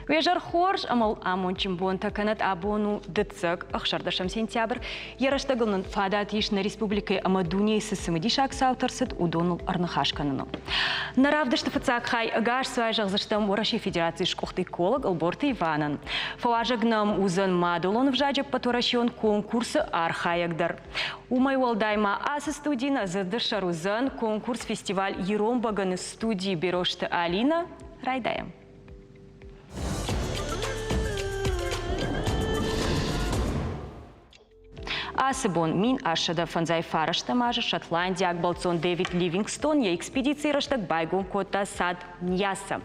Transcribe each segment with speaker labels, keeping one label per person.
Speaker 1: Уе зӕр хорз ӕмӕ амондджын бонтӕ кӕнӕд абон у дыццӕг, 16 сентябрь. Йӕ рӕстӕгыл нын фадат ис нӕ республикӕйы ӕмӕ дунейы цы цымыдисаг цаутӕ рцыд, уыдоныл ӕрныхас кӕныныл. Нӕ равдысты фыццаг хай ӕгас цуай зӕгъдзыстӕм Уӕрӕсейы Федерацийы сгуыхт эколог Ӕлборты Иванӕн. Фӕуазӕг нӕм уыдзӕн мадӕлон ӕвзаджы ӕппӕтуӕрӕсеон конкурсы архайӕг дӕр. Уымӕй уӕлдай ма ацы студийы нӕ дзырды сӕр уыдзӕн конкурс-фестиваль Ирон бӕгӕны студийы Берозты Алинӕ. Райдайӕм. Ацы бон 1859 азы шотландиаг бӕлццон Дэвид Ливингстон йӕ экспедицийы рӕстӕг байгом кодта цад Ньяса.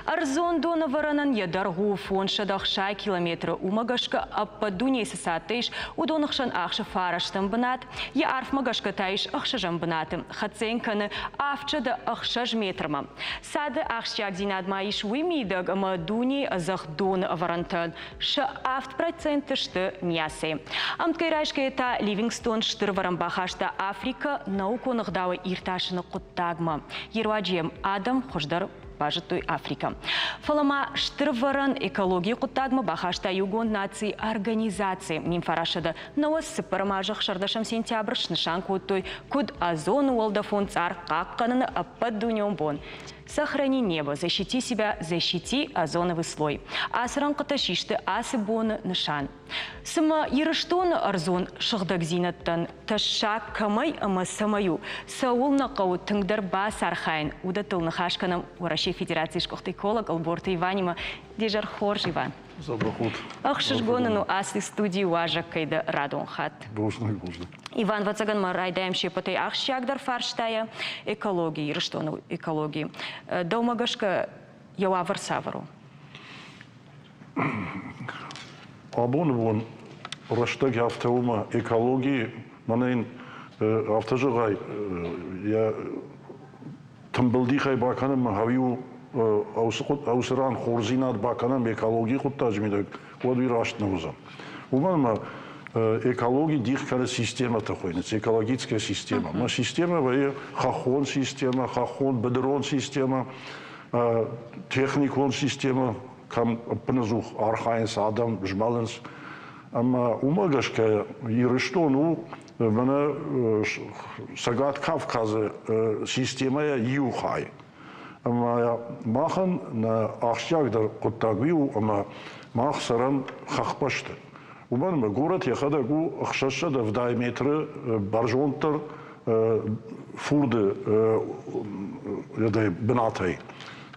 Speaker 1: Ӕрдзон донӕвӕрӕнӕн йӕ дӕргъ у 560 километры, уымӕ гӕсгӕ ӕппӕт дунейы цы цадтӕ ис, уыдоны хсӕн ахсы фарӕстӕм бынат, йӕ арфмӕ гӕсгӕ та ис ӕхсӕзӕм бынаты, хӕццӕ йын кӕны 706 метрмӕ. Цады ахсджиагдзинад ма ис уый мидӕг, ӕмӕ дунейы ӕдзӕхх доны ӕвӕрӕнтӕн сӕ 7% сты Ньясӕй. Ӕмткӕй райсгӕйӕ та Ливингстон стыр ӕвӕрӕн бахаста Африкӕ наукон ӕгъдауӕй иртасыны хъуыддагмӕ. Йе руаджы йӕм адӕм хуыздӕр базыдтой Африкӕ. Фӕлӕ ма стыр ӕвӕрӕн экологийы хъуыддагмӕ бахаста Иугонд Нацийы Организаци. 1994 азы 16 сентябры снысан кодтой куыд озоны уӕлдӕфон цъар хъахъхъӕныны ӕппӕтдунеон бон. Сохрани небо, защити себя, защити озоновый слой. Ацы рӕнхъытӕ систы ацы боны нысан. Цымӕ Ирыстоны ӕрдзон сыгъдӕгдзинӕдтӕн тӕссаг кӕмӕй ӕмӕ цӕмӕй у, цӕуылнӕ хъӕуы тынгдӕр бацархайын, уыдӕттыл ныхас кӕнӕм Уӕрӕсейы Федерацийы сгуыхт эколог Ӕлборты Иванимӕ. Де зӕр хорз, Иван.
Speaker 2: Забахут.
Speaker 1: Ӕхсызгон ын у ацы студийы уазӕг кӕй дӕ радон хатт.
Speaker 2: Бузныг, бузныг.
Speaker 1: Иван, ӕвӕццӕгӕн ма райдайӕм се ппӕтӕй ахсджиагдӕр фарстайӕ экологи, Ирыстоны экологи. Дӕумӕ гӕсгӕ йӕ уавӕр цавӕр у?
Speaker 2: Абоны бон рӕстӕг афтӕ у мӕ экологи, мӕнӕ йын афтӕ зӕгъай, йӕ тымбылдихӕй бакӕнынмӕ хъӕуы ӕусы ран хорздзинад бакӕнӕм экологийы хъуыддаджы мидӕг, уӕд уый раст нӕ уыдзӕн. Уымӕн ӕмӕ экологи дих кӕны системӕтӕ хуыйнынц, экологическая система. Мӕ системӕ вӕййы хӕххон системӕ, хӕххон быдырон системӕ, техникон системӕ, кӕм ӕппынӕдзух архайынц адӕм, змӕлынц. Ӕмӕ уымӕ гӕсгӕ Ирыстон у мӕнӕ Цӕгат Кавказы системӕйӕ иу хай. Ӕмӕ махӕн нӕ ахсджиагдӕр хъуыддаг уый у, ӕмӕ мах цӕрӕм хӕхбӕсты. Уымӕн ӕмӕ горӕт йӕхӕдӕг у 670 метры бӕрзонддӕр фурды бынатӕй.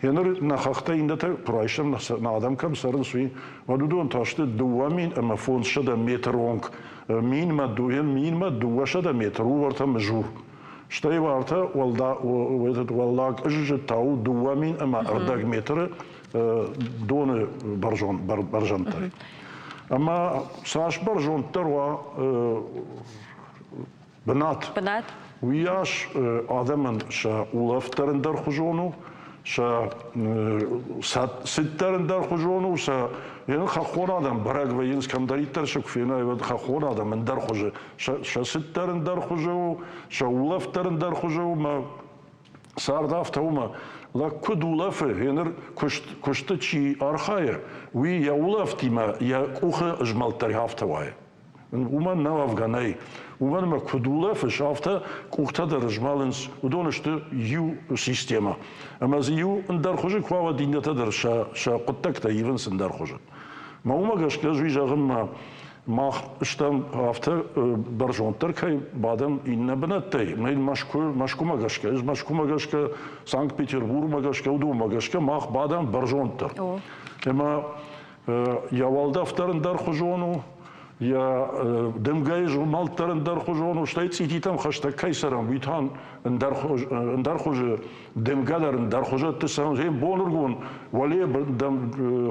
Speaker 2: Еныр нӕ хӕхтӕ иннӕтӕ куы райсӕм, нӕ адӕм кӕм цӕрынц, уый, уӕд уыдон та сты 2500 метры онг минмӕ, минмӕ 200 метр у уӕртӕ Мызур. Стӕй уартӕ уӕллаг ыззыд та у 2500 метры доны бӕрзӕндтӕй. Ӕмӕ цас бӕрзонддӕр уа бынат,
Speaker 1: бынат,
Speaker 2: уыйас адӕмӕн сӕ улӕфт дӕр ӕндӕрхуызон у, сӕ цыд дӕр ӕндӕрхуызон у, сӕ хӕххон адӕм бӕрӕг вӕййынц, кӕмдӕриддӕр сӕ куы фенай, уӕд хӕххон адӕм ӕндӕр хуызы, сӕ цыд дӕр ӕндӕр хуызы у, сӕ улӕфт дӕр ӕндӕр хуызы у, мӕ цард афтӕ у, мӕ лӕг куыд улӕфы, гъеныр куысты чи архайы, уый йӕ улӕфтимӕ йӕ къухы змӕлд дӕр афтӕ уайы. Уымӕн нӕ уӕвгӕ нӕй. Уымӕн ӕмӕ куыд улӕфыс, афтӕ къухтӕ дӕр змӕлынц. Уыдон сты иу системӕ. Ӕмӕ дзы иу ӕндӕр хуызы куы уа, уӕд иннӕтӕ дӕр сӕ хъуыддӕгтӕ ивынц ӕндӕр хуызы. Мӕ уымӕ гӕсгӕ ӕз уый зӕгъынмӕ мах стӕм афтӕ бӕрзонддӕр кӕй бадӕм иннӕ бынӕттӕй. Мӕ Мӕскуы, Мӕскуымӕ гӕсгӕ, ӕз Мӕскуымӕ гӕсгӕ, Санкт-Петербургмӕ гӕсгӕ, уыдонмӕ гӕсгӕ мах бадӕм бӕрзонддӕр. Ӕмӕ йӕ уӕлдӕф дӕр ӕндӕрхуызон у, йӕ дымгӕйы змӕлд дӕр ӕндӕрхуызон у, стӕй цъититӕм хӕстӕг кӕй цӕрӕм, уый та ӕндӕр хуызы дымгӕ дӕр ӕндӕр хуызӕтты цӕуынц. Боныргон уӕле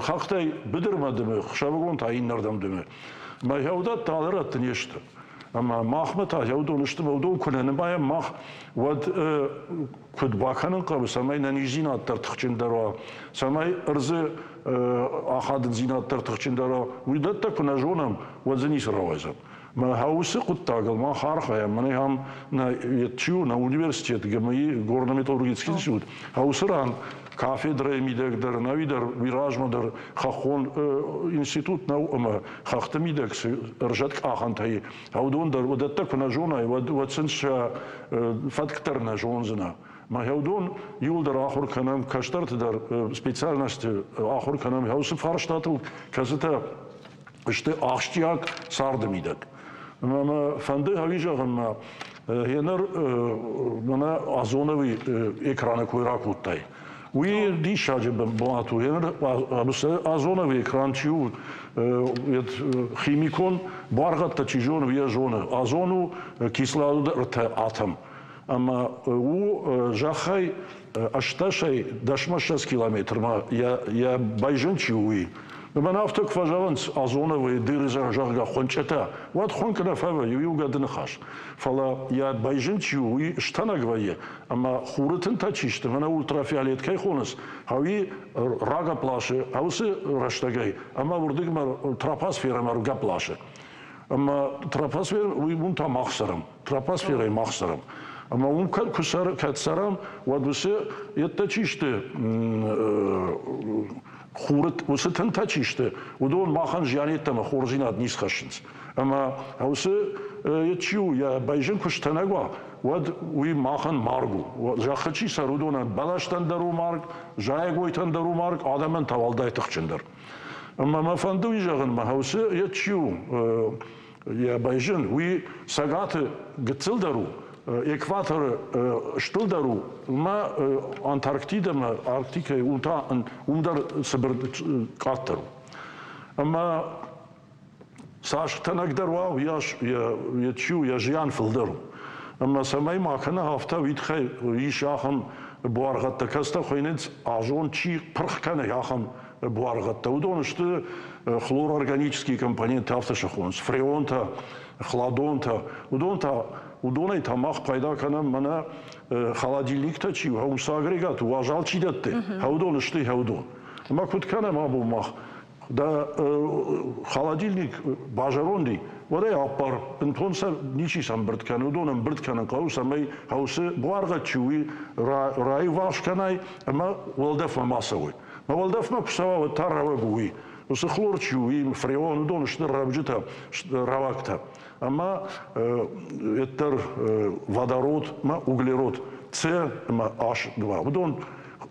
Speaker 2: хӕхтӕй быдырмӕ дымы, хсӕвыгон та иннӕрдӕм дымы. Мӕ уыдӕттӕ алы рӕтты не сты. Ӕмӕ махмӕ та уыдон сты, уыдон куы нӕ нымайӕм мах, уӕд куыд бакӕнын хъӕуы, цӕмӕй нӕниздзинад дӕр тыхджындӕр уа, цӕмӕй ӕрдзы ахадындзинад дӕр тыхджындӕр уа, уыдӕттӕ куы нӕ зонӕм, уӕд дзы ницы рауайдзӕн. Мӕ уыцы хъуыддагыл мах архайӕм, мӕнӕ ам нӕ чи у, нӕ университет ГМИ, горно-металлургический институт, уыцы ран. кафедрӕйы мидӕг дӕр, нӕуи дӕр, уый размӕ дӕр хӕххон институт нӕу ӕмӕ хӕхты мидӕг цы ӕрзӕткъахӕнтӕ и, уыдон дӕр уыдӕттӕ куы нӕ зонай, уӕд сын сӕ фӕтк дӕр нӕ зондзынӕ. Мӕ уыдон иуылдӕр ахуыр кӕнӕм, кӕстӕрты дӕр специальносты ахуыр кӕнӕм уыцы фарстатыл, кӕцытӕ сты ахсджиаг царды мидӕг. Ӕмӕ мӕ фӕнды ӕви зӕгъын мӕ гъеныр мӕнӕ Озоновый экраны кой ракодтай. Уый диссаджы бынат у. Гъеныр озоновый экран чи у, химикон буаргъӕдтӕ чи зоны, уый зоны. Озон у кислороды ӕртӕ атом. Ӕмӕ у зӕххӕй ӕстдӕсӕй дӕсмӕ километрмӕ йӕ байзын чи у, уый. Мӕн афтӕ куы фӕзӕгъынц озоновые дыры, зӕгъгӕ, хуынчъытӕ, уӕд хуынкъ нӕ фӕвӕййы, иу гӕды ныхас. Фӕлӕ йӕ байзын чи у, уый стӕнӕг вӕййы, ӕмӕ хуры тынтӕ чи сты, мӕнӕ ультрафиолет кӕй хонынц, уый рагӕпп ласы уыцы рӕстӕгӕй ӕмӕ уырдыгмӕ тропосферӕмӕ ргӕпп ласы. Ӕмӕ тропосферӕ, уый уым та мах цӕрӕм. Тропосферӕйы мах цӕрӕм. Ӕмӕ уым куы кӕд цӕрӕм, уӕд уыцы йедтӕ чи сты, хуры уыцы тынтӕ чи сты, уыдон махӕн зиан йеддӕмӕ хорздзинад ницы хӕссынц. Ӕмӕ уыцы йед чи у, йӕ байзын куы стӕнӕг уа, уӕд уый махӕн марг у. Зӕххы чи цӕры, уыдонӕн бӕлӕстӕн дӕр у марг, зайӕгойтӕн дӕр у марг, адӕмӕн та уӕлдай тыхджындӕр. Ӕмӕ мӕ фӕнды уый зӕгъын, мӕ уыцы йед чи у, йӕ байзын, уый цӕгаты гыццылдӕр у, экваторы стылдӕр у, ӕмӕ Антарктидӕмӕ, Арктикӕйы уым та уым дӕр цыбыр къаддӕр у. Ӕмӕ цас тӕнӕгдӕр уа, уыйас йӕ чи у, йӕ зиан фылдӕр у. Ӕмӕ цӕмӕй ма кӕна, афтӕ уый тыххӕй ис ахӕм буаргъӕдтӕ, кӕцытӕ хуыйнынц озон чи пырх кӕны, ахӕм буаргъӕдтӕ. Уыдон сты хлорорганические компоненттӕ, афтӕ сӕ хонынц, фреонтӕ, хладонтӕ. Уыдон та, уыдонӕй та мах пайда кӕнӕм мӕнӕ холодильниктӕ чи у, уыцы агрегат уазал чи дӕтты, уыдон сты уыдон. Ӕмӕ куыд кӕнӕм абон мах? Дӕ холодильник базӕронди, уӕд ӕй аппар, бынтон сӕ ничи сӕмбырд кӕны, уыдон ӕмбырд кӕнын хъӕуы, цӕмӕй хъӕусы буаргъӕд чи у, раиварс кӕнай ӕмӕ уӕлдӕфмӕ ма цӕуой. Мӕ уӕлдӕфмӕ куы цӕуа, уӕд та рӕуӕг у уый. Уыцы хлор чи у, уый фреон, уыдон сты рӕуджытӕ, рӕуӕгтӕ. Ӕмӕ ӕддӕр водород ӕмӕ углерод, С ӕмӕ H2. Уыдон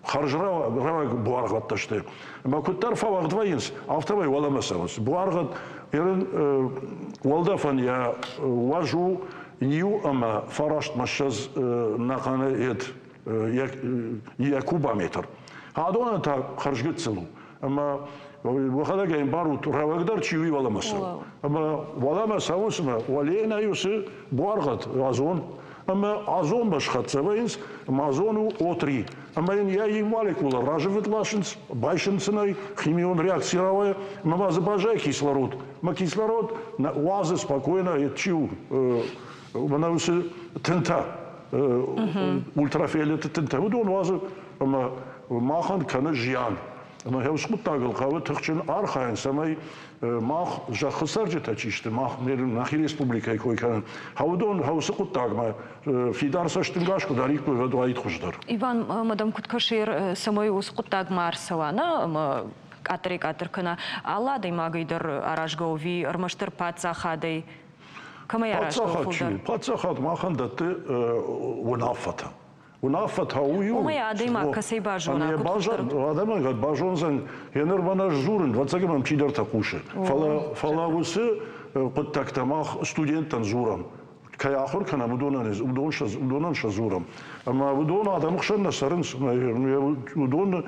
Speaker 2: хӕрзрӕуӕг буаргъӕдтӕ сты. Ӕмӕ куыддӕр фӕуӕгъд вӕййынц, афтӕмӕй уӕлӕмӕ цӕуынц. Буаргъӕд уӕлдӕфӕн йӕ уӕз у 1,29 нӕхъӕны йӕ кубометр. Адонӕн та хӕрзгыццыл у. Ӕмӕ уӕхӕдӕг ӕмбарут, рӕуӕгдӕр чи уый уӕлӕмӕ цӕуы. Ӕмӕ уӕлӕмӕ цӕуынц ӕмӕ уӕлейӕ нӕ уыцы буаргъӕд озон. Ӕмӕ озонмӕ схӕццӕ вӕййынц, ӕмӕ озон у О3. Ӕмӕ йын йӕ иу молекулӕ разывыд ласынц, байсынц ын ӕй, химион реакци рауайы, ӕмӕ ма дзы баззайы кислород. Ӕмӕ кислород уадзы спокойно, чи у, мӕнӕ уыцы тынтӕ, ультрафиолеты тынтӕ, уыдон уадзы ӕмӕ махӕн кӕны зиан. Ӕмӕ уыцы хъуыддагыл хъӕуы тыхджын архайын, цӕмӕй мах зӕххы цӕрджытӕ чи сты, мах нӕхи республикӕйы кой кӕнын, уыдон уыцы хъуыддагмӕ фидар цӕстӕнгас куы дариккой, уӕд уаид хуыздӕр.
Speaker 1: Иван, мадам, куыд кӕсы, цӕмӕй уыцы хъуыддаг ма ӕрцӕуа, нӕ ӕмӕ къаддӕрӕй-къаддӕр кӕна алы адӕймагӕй дӕр аразгӕ у ӕви ӕрмӕстдӕр паддзахадӕй? Кӕмӕй аразгӕ у фылдӕр?
Speaker 2: Паддзахад махӕн дӕтты уынаффӕтӕ. Уынаффӕтӕ у иу.
Speaker 1: Уымӕй адӕймаг кӕцӕй базона?
Speaker 2: Адӕймаг базондзӕн, йе ныр мӕн ӕз дзурын, ӕвӕццӕгӕн мӕм чидӕртӕ хъусы. Фӕлӕ уыцы хъуыддӕгтӕ мах студенттӕн дзурӕм. Кӕй ахуыр кӕнӕм, уыдонӕн, уыдонӕн сӕ дзурӕм. Ӕмӕ уыдон адӕмы хсӕн нӕ цӕрынц, уыдон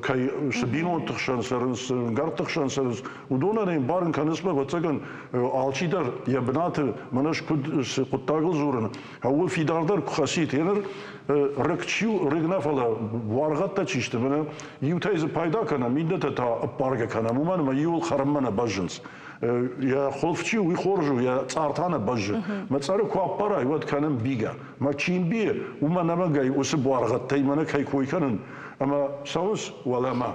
Speaker 2: кӕй цы бинонты хсӕн цӕрынц, цы ӕмгӕртты хсӕн цӕрынц, уыдонӕн ӕмбарын кӕнынц, ӕвӕццӕгӕн, алчидӕр йӕ бынаты мӕнӕ куыд цы хъуыддагыл дзурын, ууыл фидардӕр куы хӕцид. Еныр рыг чи у, рыг нӕ, фӕлӕ буаргъӕдтӕ чи сты, мӕнӕ иутӕй дзы пайда кӕнӕм, иннӕтӕ та ӕппаргӕ кӕнӕм, уымӕн ӕмӕ иуыл хӕрынмӕ нӕ бӕззынц. Йӕ хуылф чи у, уый хорз у, йӕ цъар та нӕ бӕззы. Мӕ цъары куы аппарай, уӕд кӕнын бигӕ. Мӕ чи мбийы, уымӕн ӕмӕгӕй уыцы буаргъӕдтӕй мӕнӕ кӕй кой кӕнын, ӕмӕ цӕуынц уӕлӕмӕ.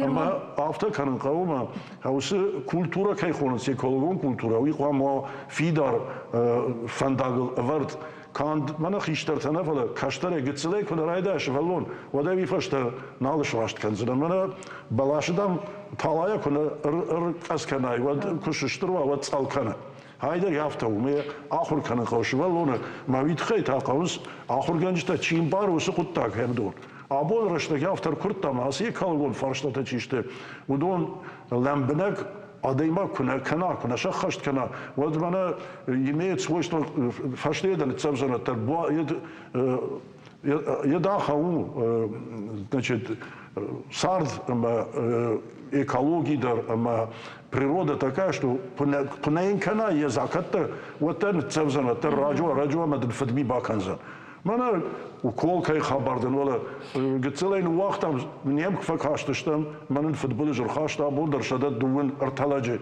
Speaker 2: Ӕмӕ афтӕ кӕнын хъӕуы, ӕмӕ уыцы культурӕ кӕй хонынц, экологон культурӕ, уый хъуамӕ уа фидар фӕндагыл ӕвӕрд. Канд мӕнӕ хистӕртӕ нӕ, фӕлӕ кӕстӕрӕй гыццылӕй куы нӕ райдайа сывӕллон, уӕд ӕй уый фӕстӕ нал сраст кӕндзынӕ. Мӕнӕ бӕласы, дам, талайӕ куы нӕ ӕркъӕдз кӕнай, уӕд куы сыстыр уа, уӕд цъӕл кӕны. Айдӕр афтӕ у, ме ахуыр кӕнын хъӕуы сывӕллоны, мӕ уый тыххӕй та хъӕуынц ахуыргӕнджытӕ, чи мбары, уыцы хъуыддаг ӕмдон. Абоны рӕстӕг автор куырдта, ӕмӕ ацы экологон фарстатӕ чи сты, уыдон лӕмбынӕг адӕймаг куы нӕ кӕна, куы нӕ сӕххӕст кӕна, уӕд мӕнӕ имеет свойство фӕстейӕ дӕр ныццӕвдзӕн ӕддӕр Йӕ у, значит, цард ӕмӕ экологи дӕр ӕмӕ природа такая, что куы нӕ йын кӕна йӕ закӕттӕ, уӕддӕр ныццӕвдзӕн, уӕддӕр раджы раджы ӕмӕ дын фыдми бакӕндзӕн. Мӕнӕ укол кӕй хабар дын, уӕлӕ гыццылӕй ныууагътам, не фӕкастыстӕм, мӕнӕн фыдбылыз ӕрхаста, абон дӕр 123 лӕджы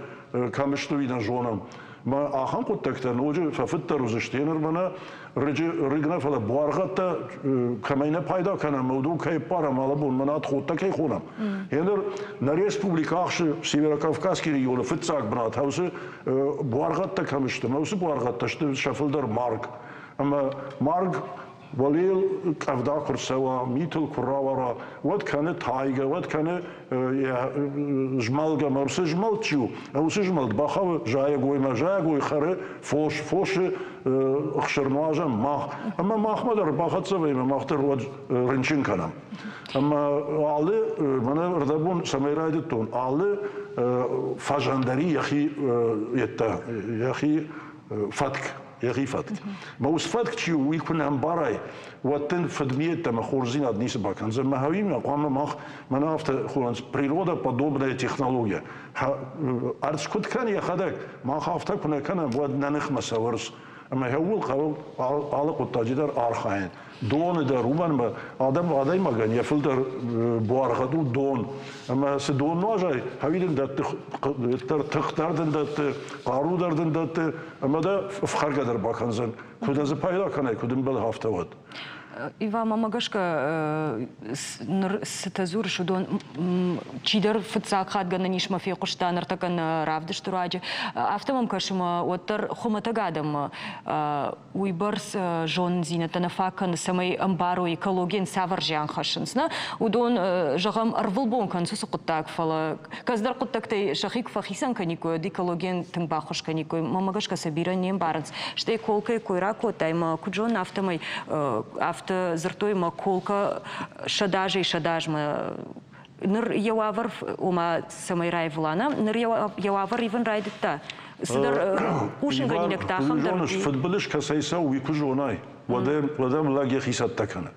Speaker 2: кӕм сты, уый нӕ зонӕм. Мӕ ахӕм хъуыддӕгтӕ ноджы фӕфыддӕр уыдзысты. Ныр мӕнӕ рыджы рыг нӕ, фӕлӕ буаргъӕдтӕ кӕмӕй нӕ пайда кӕнӕм, уыдон кӕй ӕппарӕм, алыбон мӕнӕ отходтӕ кӕй хонӕм. Еныр нӕ республикӕ ахсы Северокавказский регионы фыццаг бынат, уыцы буаргъӕдтӕ кӕм сты, ӕмӕ уыцы буаргъӕдтӕ сты сӕ фылдӕр марг. Ӕмӕ марг уӕлейыл къӕвда куы рцӕуа, митыл куы рауара, уӕд кӕны тайгӕ, уӕд кӕны змӕлгӕ. Ӕмӕ уыцы змӕлд чи у, уыцы змӕлд бахауы зайӕгоймӕ, зайӕгой хӕры фос, фосы ӕхсыр нуазӕм мах. Ӕмӕ махмӕ дӕр бахӕццӕ вӕййӕм, мах дӕр уӕд рынчын кӕнӕм. Ӕмӕ алы, мӕнӕ ӕрдӕбон цӕмӕй райдыдтон, алы фӕзӕн дӕр йӕхи йедтӕ, йӕхи фӕтк. Йӕхи фӕтк. Мӕ уыцы фӕтк чи у, уый куы нӕ ӕмбарай, уӕд дын фыдми йеддӕмӕ хорздзинад ницы бакӕндзӕн. Мӕ хӕуимӕ хъуамӕ мах, мӕнӕ афтӕ хонынц, природа подобная технология. Ӕрдз куыд кӕны йӕхӕдӕг, мах афтӕ куы нӕ кӕнӕм, уӕд нӕ ныхмӕ цӕуы Ӕмӕ ууыл хъӕуы алы хъуыддаджы дӕр архайын. Доны дӕр, уымӕн ӕмӕ адӕм адӕймагӕн йӕ фылдӕр буаргъӕд у дон. Ӕмӕ цы дон нуазай, хӕуи дын дӕтты тых дӕр дын дӕтты, хъару дӕр дын дӕтты, ӕмӕ дӕ ӕфхӕргӕ дӕр бакӕндзӕн. Куы дӕ дзы пайда кӕнай, куы дын бӕллы, афтӕ уӕд.
Speaker 1: Ива, мӕмӕ гӕсгӕ ныр цытӕ дзурыс, уыдон чидӕр фыццаг хатт гӕнӕн ис мӕ фехъуыста ныртӕккӕ нӕ равдысты руаджы. Афтӕ мӕм кӕсы, мӕ уӕддӕр хуымӕтӕг адӕммӕ уыйбӕрц зонындзинӕдтӕ нӕ фаг кӕны, цӕмӕй ӕмбарой, экологийӕн цавӕр зиан хӕссынц. Нӕ? Уыдон, зӕгъӕм, ӕрвылбон кӕнынц уыцы хъуыддаг, фӕлӕ кӕцыдӕр хъуыддӕгтӕй сӕхи куы фӕхицӕн кӕниккой, уӕд экологийӕн тынг баххуыс кӕниккой. Мӕнмӕ гӕсгӕ сӕ бирӕ не мбарынц. Стӕй Колкӕйы кой ракодтай, мӕ куыд зонын, афтӕмӕй афтӕ дзырдтой, мӕ Колка сӕдӕазӕй сӕдӕазмӕ ныр йӕ уавӕр, ома цӕмӕй раивыла, нӕ? Ныр йӕ уавӕр ивын райдыдта. Цыдӕр хъусынгӕнинӕгтӕ ахӕм дӕр
Speaker 2: уый. Фыдбылыз кӕцӕй цӕуы, уый куы зонай, уӕд ӕм лӕг йӕхи цӕттӕ кӕны.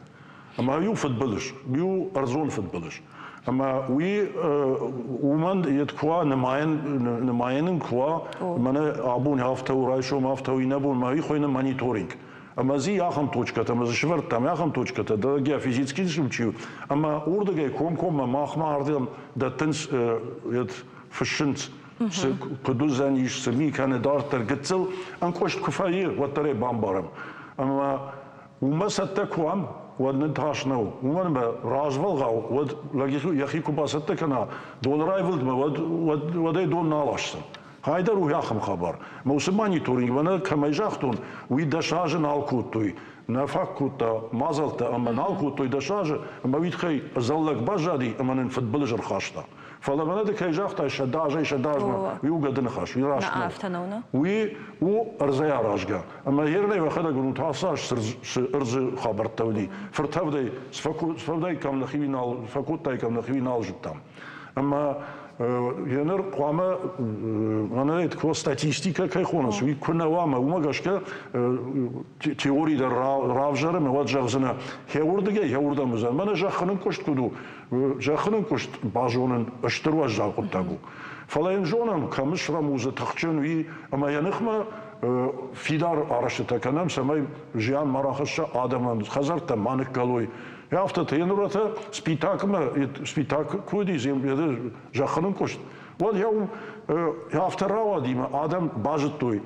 Speaker 2: Ӕмӕ иу фыдбылыз, иу ӕрдзон фыдбылыз. Ӕмӕ уый уымӕн йед куы уа, нымайӕн, нымайӕн ын куы уа, мӕнӕ абон афтӕ у, райсом афтӕ у, иннӕбон ма уый хуыйны мониторинг. Ӕмӕ дзы ахӕм точкӕтӕ, ӕмӕ дзы сӕвӕрдтам ахӕм точкӕтӕ, геофизический случай у, ӕмӕ уырдыгӕй комкоммӕ махмӕ ардӕм дӕттынц, фыссынц, цы куыд уыдзӕнис, цы ми кӕны дарддӕр, гыццыл ӕнкъуыст куы фӕййы, уӕддӕр ӕй бамбарӕм. Ӕмӕ уымӕ цӕттӕ куы уӕм, уӕд нын тас нӕу. Уымӕн ӕмӕ развӕлгъау, уӕд лӕг йӕхи куы бацӕттӕ кӕна доны райвылдмӕ, уӕд, уӕд, уӕд ӕй дон нал асдзӕн. Хайдӕр у ахӕм хабар. Мӕ уыцы мониторинг мӕнӕ кӕмӕй загътон, уый 10 азы нал кодтой. Нӕ фаг кодта мадзӕлттӕ ӕмӕ нал кодтой 10 азы, ӕмӕ уый тыххӕй ӕдзӕллаг баззади ӕмӕ нын фыдбылыз ӕрхаста. Фӕлӕ мӕнӕ ды кӕй загътай, 100 азӕй 100 азмӕ, уый у гӕды ныхас, уый раст нӕу. Уый у ӕрдзӕй аразгӕ. Ӕмӕ ернӕй уӕхӕдӕг уынут, ацы аз цы ӕрдзы хабӕрттӕ уыди. Фыртӕвдӕй сфӕвдӕй кӕм нӕхи нал фӕкодтай, кӕм нӕхи нал зыдтам. Ӕмӕ еныр хъуамӕ мӕнӕ статистикӕ кӕй хонынц, уый куы нӕ уа, ӕмӕ уымӕ гӕсгӕ теори дӕр равзӕры, ӕмӕ уӕд зӕгъдзынӕ, хеуырдыгӕй хеуырдӕм уыдзӕн. Мӕнӕ зӕххы нынкъуыст куыд у, зӕххы нынкъуыст базонын стыр уӕззау хъуыддаг у. Фӕлӕ йын зонӕм, кӕм срӕмудзы тыхджын, уый, ӕмӕ йӕ ныхмӕ фидар арӕзтытӕ кӕнӕм, цӕмӕй зиан ма рахӕсса адӕмӕн, хӕдзӕрттӕ ма ныккӕлой. Афтӕ тренертӕ Спитакмӕ, Спитак куы уыди зӕххы нынкъуыст, уӕд йӕ афтӕ рауади, ӕмӕ адӕм базыдтой,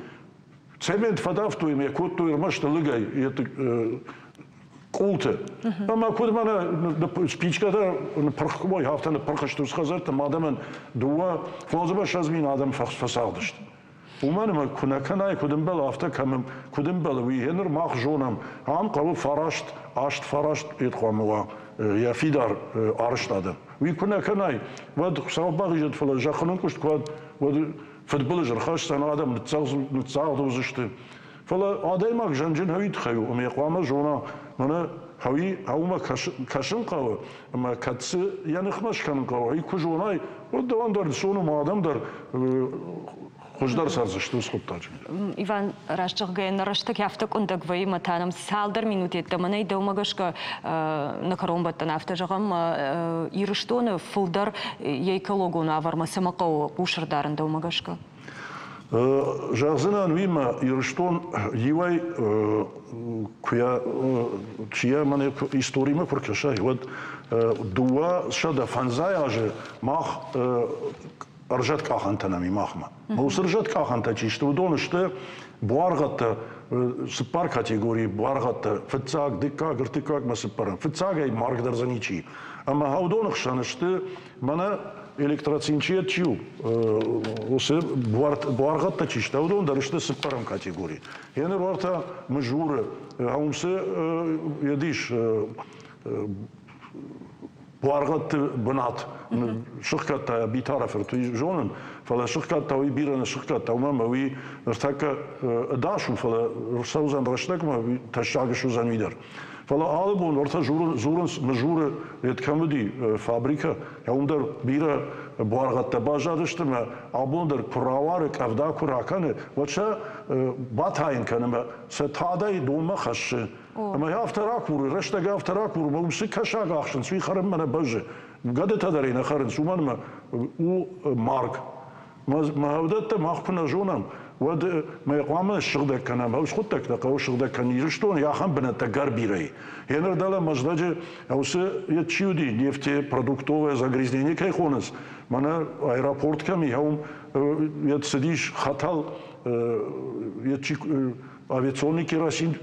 Speaker 2: цемент фӕдавтой ӕмӕ кодтой ӕрмӕст лыгӕй. Къулты. Ӕмӕ куыд мӕнӕ спичкӕтӕ ныппырх куы уой, афтӕ ныппырх сты уыцы хӕдзӕртты, ӕмӕ адӕмӕн 52 мин адӕм фӕцагъдысты. Уымӕн ӕмӕ куы нӕ кӕнай, куыд ӕмбӕлы, афтӕ кӕм куыд ӕмбӕлы, уый гъеныр мах зонӕм. Ам хъӕуы фараст, аст фараст йед хъуамӕ уа йӕ фидар арӕзтадӕн. Уый куы нӕ кӕнай, уӕд Хуыцау бахизӕд, фӕлӕ зӕххы нынкъуыст куы уӕд, уӕд фыдбылыз ӕрхӕсдзӕн, адӕм ныццагъд уыдзысты. Фӕлӕ адӕймаг зӕнджын хӕуи тыххӕй у, ӕмӕ йӕ хъуамӕ зона, мӕнӕ хӕуи хӕумӕ кӕсын хъӕуы, ӕмӕ кӕд цы йӕ ныхмӕ скӕнын хъӕуы, уый куы зонай, уӕд дӕуӕн дӕр сон ӕмӕ адӕм дӕр хуыздӕр цӕрдзысты уыцы хъуыддаджы.
Speaker 1: Иван, раст зӕгъгӕйӕ, нӕ рӕстӕг афтӕ къуындӕг вӕййы ӕмӕ та нӕм цалдӕр минут йеддӕмӕ нӕй, дӕумӕ гӕсгӕ нӕ кӕронбӕттӕн афтӕ зӕгъӕм, Ирыстоны фылдӕр йӕ экологон уавӕрмӕ цӕмӕ хъӕуы хъус ӕрдарын дӕумӕ гӕсгӕ?
Speaker 2: Зӕгъдзынӕн уый, Ирыстон иуӕй куы йӕ, чи йӕ мӕнӕ историмӕ куы ркӕсай, уӕд 250 азы мах ӕрзӕткъахӕнтӕ нӕм и махмӕ. Уыцы ӕрзӕткъахӕнтӕ чи сты, уыдон сты буаргъӕдтӕ, цыппар категорийы буаргъӕдтӕ, фыццаг, дыккаг, ӕртыккаг ӕмӕ цыппӕрӕм. Фыццагӕй марг дӕр дзы ничи. Ӕмӕ уыдоны хсӕн сты мӕнӕ электроцинчиет чи у, уыцы буаргъӕдтӕ чи сты, уыдон дӕр сты цыппӕрӕм категори. Еныр уӕртӕ Мызуры, уым цы ис буаргъӕдты бынат сыхгӕдта Битары фырт, уый зонын, фӕлӕ сыхгӕдта уый бирӕ нӕ сыхгӕдта, уымӕн ӕмӕ уый ныртӕккӕ ӕдас у, фӕлӕ рцӕудзӕн рӕстӕгмӕ, тӕссаг суыдзӕн уый дӕр. Фӕлӕ алы бон уӕртӕ дзурынц, Мызуры йед кӕм уыди фабрикӕ, уым дӕр бирӕ буаргъӕдтӕ баззадысты ӕмӕ абон дӕр куы рауары, къӕвда куы ракӕны, уӕд сӕ батайын кӕны ӕмӕ сӕ тадӕй донмӕ хӕссы. Ӕмӕ афтӕ ракуры, рӕстӕг афтӕ ракуры, ӕмӕ уым цы кӕсаг ахсынц, уый хӕрынмӕ нӕ бӕззы. Гӕдытӕ дӕр ӕй нӕ хӕрынц, уымӕн ӕмӕ у марг. Мӕ уыдӕттӕ мах куы нӕ зонӕм, уӕд мӕ хъуамӕ ссыгъдӕг кӕнӕм. Хъуыддӕгтӕ хъӕуы сыгъдӕг кӕнын. Ирыстоны ахӕм бынӕттӕ гӕр бирӕ и. Еныр дӕлӕ Мӕздӕджы уыцы чи уыди, нефтепродуктовое загрязнение кӕй хонынц, мӕнӕ аэропорт кӕм и, уым цыдис хӕтӕл, чи авиационный керосин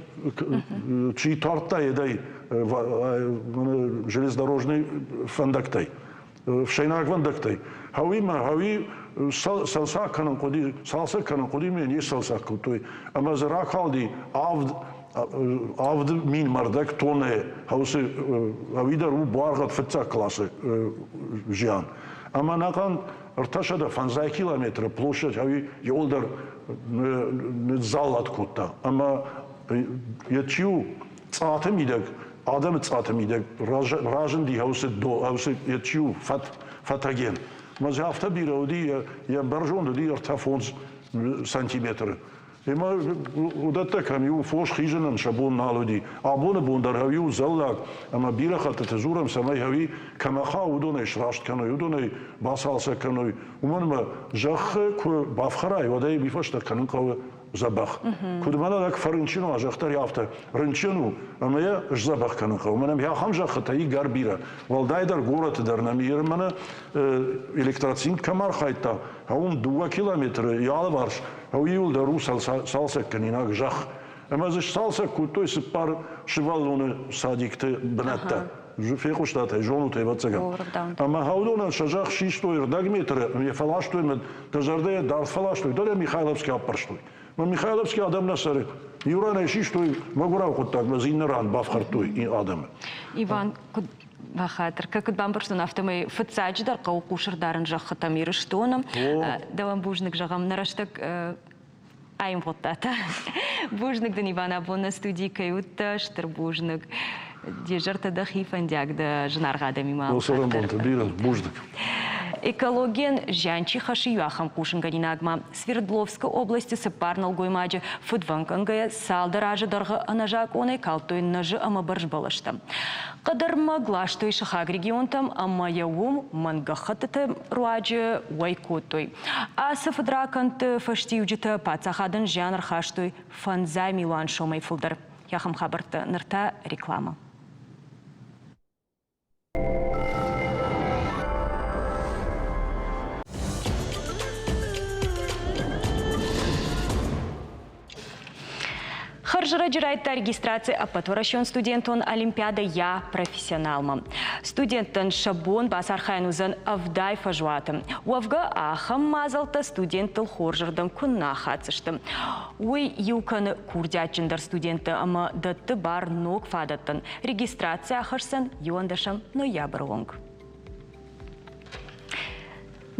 Speaker 2: чи тардта, едӕй железнодорожный фӕндӕгтӕй. Ӕфсӕйнагвӕндӕгтӕй. Гъӕуимӕ гъӕуи цалцӕг кӕнын хъуыди, цалцӕг кӕнын хъуыди, ме не сцалцӕг кодтой. Ӕмӕ дзы ракалди 7000 мӕрдӕг тоннӕ хаусы ӕви дӕр у буаргъӕд фыццаг классы зиан. Ӕмӕ ӕнӕхъӕн 350 километры площадь ӕви иуылдӕр ныдздзаллат кодта. Ӕмӕ йӕ чи у, цъаты мидӕг, адӕмы цъаты мидӕг разынди хӕусы хӕусы йӕ чи у, фӕт, фӕтӕген. Ӕмӕ дзы афтӕ бирӕ уыди, йӕ бӕрзонд уыди 3-5 сантиметры. Ӕмӕ уыдӕттӕ кӕм иу фос хизынӕн сӕ бон нал уыди. Абоны бон дӕр хӕуи у зӕллаг, ӕмӕ бирӕ хӕттыты дзурӕм, цӕмӕй хӕуи кӕмӕ хауы, уыдонӕй сраст кӕной, уыдонӕй бацалцӕг кӕной. Уымӕн ӕмӕ зӕххы куы бафхӕрай, уӕд ӕй уый фӕстӕ кӕнын хъӕуы дзӕбӕх. Куыд мӕнӕ лӕг фӕрынчын уа, зӕхх дӕр афтӕ рынчын у, ӕмӕ йӕ сдзӕбӕх кӕнын хъӕуы. Мӕнӕ ахӕм зӕххытӕ и гӕр бирӕ. Уӕлдайдӕр горӕты дӕр нӕм Иры мӕнӕ электроцинк кӕм архайдта, уым 2 километры йӕ алыварс иуыл дӕр у цалцӕгкӕнинаг зӕхх. Ӕмӕ дзы сцалцӕг кодтой цыппар сывӕллоны садикты бынӕттӕ. Фехъуыстат ӕй, зонут, ӕвӕццӕгӕн. Ӕмӕ уыдонӕн сӕ зӕхх систой ӕрдӕг метры ӕмӕ йӕ фӕластой ӕмӕ дӕ зӕрдӕйӕ дард фӕластой, дӕлӕ Михайловский аппӕрстой. Мӕ Михайловский адӕм нӕ цӕры. Иу ранӕй систой мӕгуырау хъуыддагмӕ, дзы иннӕ ран бафхӕрдтой адӕмы.
Speaker 1: Иван, куыд бахатыр, куыд бамбӕрстон, афтӕмӕй фыццаджыдӕр хъӕуы хъус ӕрдарын зӕххытӕм Ирыстоны. Дӕуӕн бузныг зӕгъӕм, нӕ рӕстӕг аивгъуыдта та. Бузныг дын, Иван, абон нӕ студийы кӕй уыдтӕ, стыр бузныг. Де зӕртӕ дӕхи фӕндиаг дӕ зынаргъ адӕмимӕ.
Speaker 2: Цӕрӕнбонты бирӕ, бузныг.
Speaker 1: Экологийӕн зиан чи хӕссы, иу ахӕм хъусынгӕнинагмӕ Свердловскы областы цыппар нӕлгоймаджы фыдвӕнгӕнгӕйӕ цалдӕр азы дӕргъы ӕнӕзакъонӕй калдтой нӕзы ӕмӕ бӕрзбӕлӕстӕ. Хъӕдӕрмӕг ластой сыхаг регионтӕм ӕмӕ йӕ уым мӕнггӕххӕттыты руаджы уӕй кодтой. Ацы фыдракӕндты фӕстиуджытӕ паддзахадӕн зиан ӕрхастой фӕндзай милуан сомӕй фылдӕр. Ахӕм хабӕрттӕ ныр та реклама. Хӕрзӕрӕджы райдыдта регистраци Ӕппӕтуӕрӕсеон студентон олимпиадӕ Я профессионал-мӕ. Студенттӕн сӕ бон бацархайын уыдзӕн 70 фӕзуаты. Уӕвгӕ, ахӕм мадзӕлттӕ студенттыл хорзырдӕм куы нӕ хӕцдзысты. Уый иу кӕны курдиатджындӕр студентты ӕмӕ дӕтты бар ног фадӕттӕн. Регистраци ахӕсдзӕн 11 ноябры онг.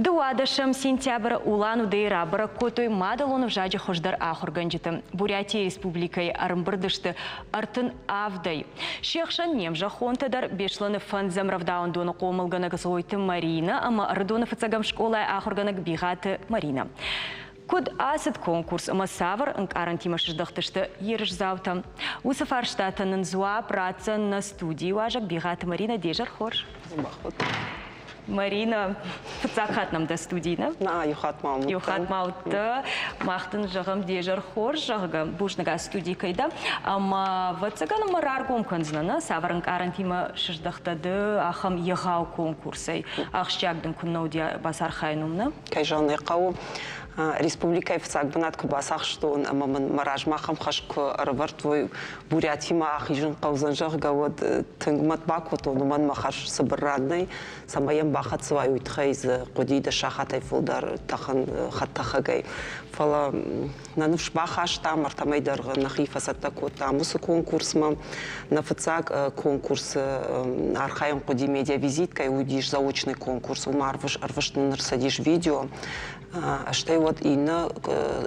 Speaker 1: 12 сентябры Улан-Удэйы рабӕрӕг кодтой мадӕлон ӕвзаджы хуыздӕр ахуыргӕнджыты. Бурятийы республикӕйы ӕрӕмбырд сты 37-ӕй. Се хсӕн не мзӕххонтӕ дӕр Беслӕны фӕндзӕм рӕвдауӕндоны хъомылгӕнӕг Зойты Маринӕ ӕмӕ Ӕрыдоны фыццӕгӕм скъолайы ахуыргӕнӕг Бигъаты Маринӕ. Куыд ацыд конкурс ӕмӕ цавӕр ӕнкъарӕнтимӕ сыздӕхтысты ерысдзаутӕ? Уыцы фарстатӕн нын дзуапп ратдзӕн нӕ студийы уазӕг Бигъаты Маринӕ. Де зӕр хорз. Марина, фыццаг хатт нӕм дӕ студийы, нӕ?
Speaker 3: На, иу хатт ма
Speaker 1: Иу хатт ма уыдтӕ. Мах дын зӕгъӕм, де зӕр хорз, зӕгъгӕ, бузныг ацы студийы кӕй дӕ. Ӕмӕ, ӕвӕццӕгӕн, ӕмӕ раргом кӕндзынӕ, нӕ? Цавӕр ӕнкъарӕнтимӕ сыздӕхтӕ ды ахӕм егъау конкурсӕй? Ахсджиаг дын куыннӕ уыди бацархайын уым, нӕ?
Speaker 3: Кӕй зӕгъын ӕй хъӕуы, республикӕйы фыццаг бынат куы бацахстон ӕмӕ мын мӕ размӕ ахӕм хӕс куы ӕрӕвӕрдтой, Бурятимӕ ахизын хъӕудзӕн, зӕгъгӕ, уӕд тынг мӕт бакодтон, уымӕн мӕ хӕс цыбыр ран нӕй, цӕмӕй йӕм бахӕццӕ уай, уый тыххӕй дзы хъуыди дӕ сахатӕй фылдӕр тӕхын хӕдтӕхӕгӕй. Фӕлӕ нӕ ныфс бахастам, ӕртӕмӕй дӕргъы нӕхи фӕцӕттӕ кодтам уыцы конкурсмӕ. Нӕ фыццаг конкурсы архайын хъуыди медиавизиткӕй, уыдис заочный конкурс, уым ӕрвыст нын ӕрцыдис видео. Стӕй уӕд иннӕ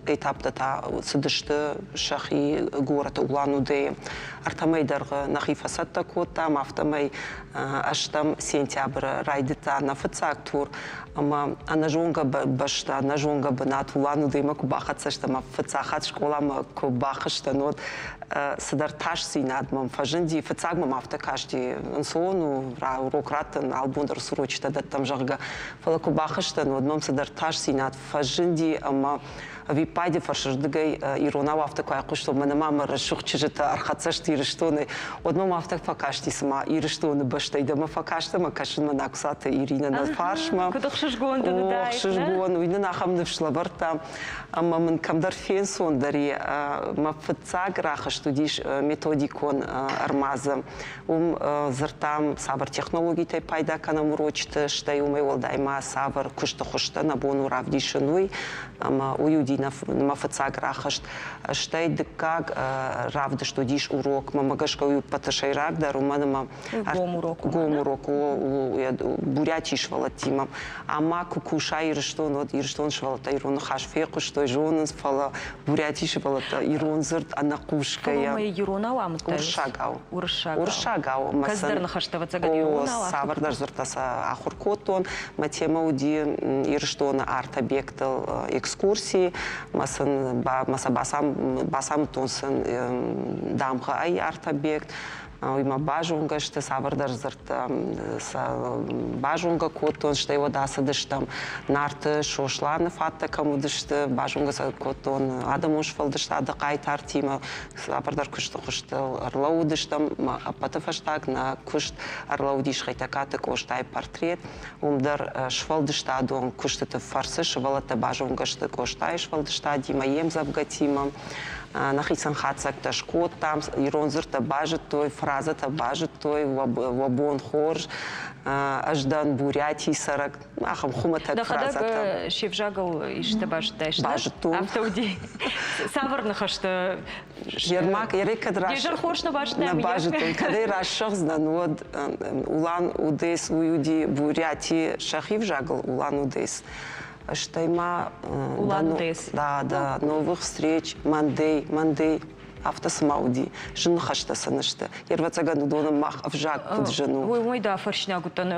Speaker 3: этаптӕ та цыдысты сӕхи горӕты Улан-Удэйы. Ӕртӕмӕй дӕргъы нӕхи фӕцӕттӕ кодтам, афтӕмӕй ӕстӕм сентябры райдыдта нӕ фыццаг тур ӕмӕ ӕнӕзонгӕ бӕстӕ, ӕнӕзонгӕ бынат Улан-Удэймӕ куы бахӕццӕ стӕм ӕмӕ фыццаг хатт скъоламӕ куы бахызтӕн, уӕд цыдӕр тасдзинад мӕм фӕзынди. Фыццаг мӕм афтӕ касти, ӕнцон у, урок раттын, албон дӕр урочытӕ дӕттӕм, зӕгъгӕ. Фӕлӕ куы бахызтӕн, уӕд мӕм цыдӕр тасдзинад фӕзынди ӕмӕ ӕвиппайды фӕрсырдыгӕй иронау афтӕ куы айхъуыстон, мӕнӕ ма мӕ рӕсугъд чызджытӕ ӕрхӕццӕ сты Ирыстонӕй, уӕд мӕм афтӕ фӕкасти, цыма Ирыстоны бӕстӕй дӕ мӕ фӕкаст ӕмӕ кӕсын мӕ Нагусаты Иринӕ нӕ фарсмӕ.
Speaker 1: Куыд ӕхсызгон дын уыдаид,
Speaker 3: Ӕхсызгон, уый нын ахӕм ныфс лӕвӕрдта ӕмӕ мын кӕмдӕр фенцондӕр и. Мӕ фыццаг рахызт уыдис методикон ӕрмадзы. Уым дзырдтам, цавӕр технологитӕй пайда кӕнӕм урочыты, стӕй уымӕй уӕлдай ма цавӕр куысты хуызтӕ нӕ бон у равдисын, уый. Ӕмӕ уый уыди мӕ фыццаг рахызт. Стӕй дыккаг равдыст уыдис урок. Мӕнмӕ гӕсгӕ уый ӕппӕты сӕйрагдӕр, уымӕн ӕмӕ
Speaker 1: Гом урок.
Speaker 3: Гом урок у Бурятийы сывӕллӕттимӕ. Ӕмӕ куы куса Ирыстон, уӕд Ирыстоны сывӕллӕттӕ ирон ныхас фехъуыстой, зонынц, фӕлӕ Бурятийы сывӕллӕттӕ ирон дзырд ӕнӕхъусгӕйӕ.
Speaker 1: Фӕлӕ иронау амыдтай?
Speaker 3: Уырыссагау.
Speaker 1: Уырыссагау.
Speaker 3: Уырыссагау.
Speaker 1: Кӕцыдӕр ныхӕстӕ, ӕвӕццӕгӕн, иронау.
Speaker 3: Цавӕрдӕр дзырдтӕ сӕ ахуыр кодтон. Мӕ темӕ уыди Ирыстоны арт-объектыл экскурси. Мӕ сын мӕ сӕ бацамыдтон сын дамгъӕ арт-объект. Уый мӕ базонгӕ сты, цавӕрдӕр дзырдтӕ сӕ базонгӕ кодтон, стӕй уӕд ацыдыстӕм Нарты Сосланы фӕдтӕ кӕм уыдысты, базонгӕ сӕ кодтон адӕмон сфӕлдыстады хъайтартимӕ, цавӕрдӕр куысты хуызтыл ӕрлӕууыдыстӕм. Ӕппӕты фӕстаг нӕ куыст ӕрлӕууыдис Хетӕгкаты Къостайы портрет. Уым дӕр сфӕлдыстадон куыстыты фӕрцы сывӕллӕттӕ базонгӕ сты Къостайы сфӕлдыстадимӕ, йе мдзӕвгӕтимӕ. Нӕхицӕн хатдзӕгтӕ скодтам, ирон дзырдтӕ базыдтой, фразӕтӕ базыдтой, уӕ бон хорз, ӕз дӕн Бурятийы цӕрӕг, ахӕм хуымӕтӕг
Speaker 1: фразӕтӕ. Дӕхӕдӕг се взагыл исты базыдтай?
Speaker 3: Базыдтон.
Speaker 1: Афтӕ уыди. Цавӕр ныхӕстӕ?
Speaker 3: Ермак, ерӕй кӕд
Speaker 1: Де хорз нӕ базыдтай?
Speaker 3: Нӕ базыдтон. Кӕд ӕй рассӕгъдзынӕн, уӕд Улан Удес уый уыди Бурятийы сӕхи взагыл Улан Удес. Стӕй ма
Speaker 1: Улан-Удэ.
Speaker 3: Да, да, новых встреч, Мандей, Мандей. Афтӕ цыма уыди. Зын ныхӕстӕ сын сты. Ӕвӕццӕгӕн уыдонӕн мах ӕвзаг куыд зын у.
Speaker 1: Уый уый да фӕрсинаг уыдтӕн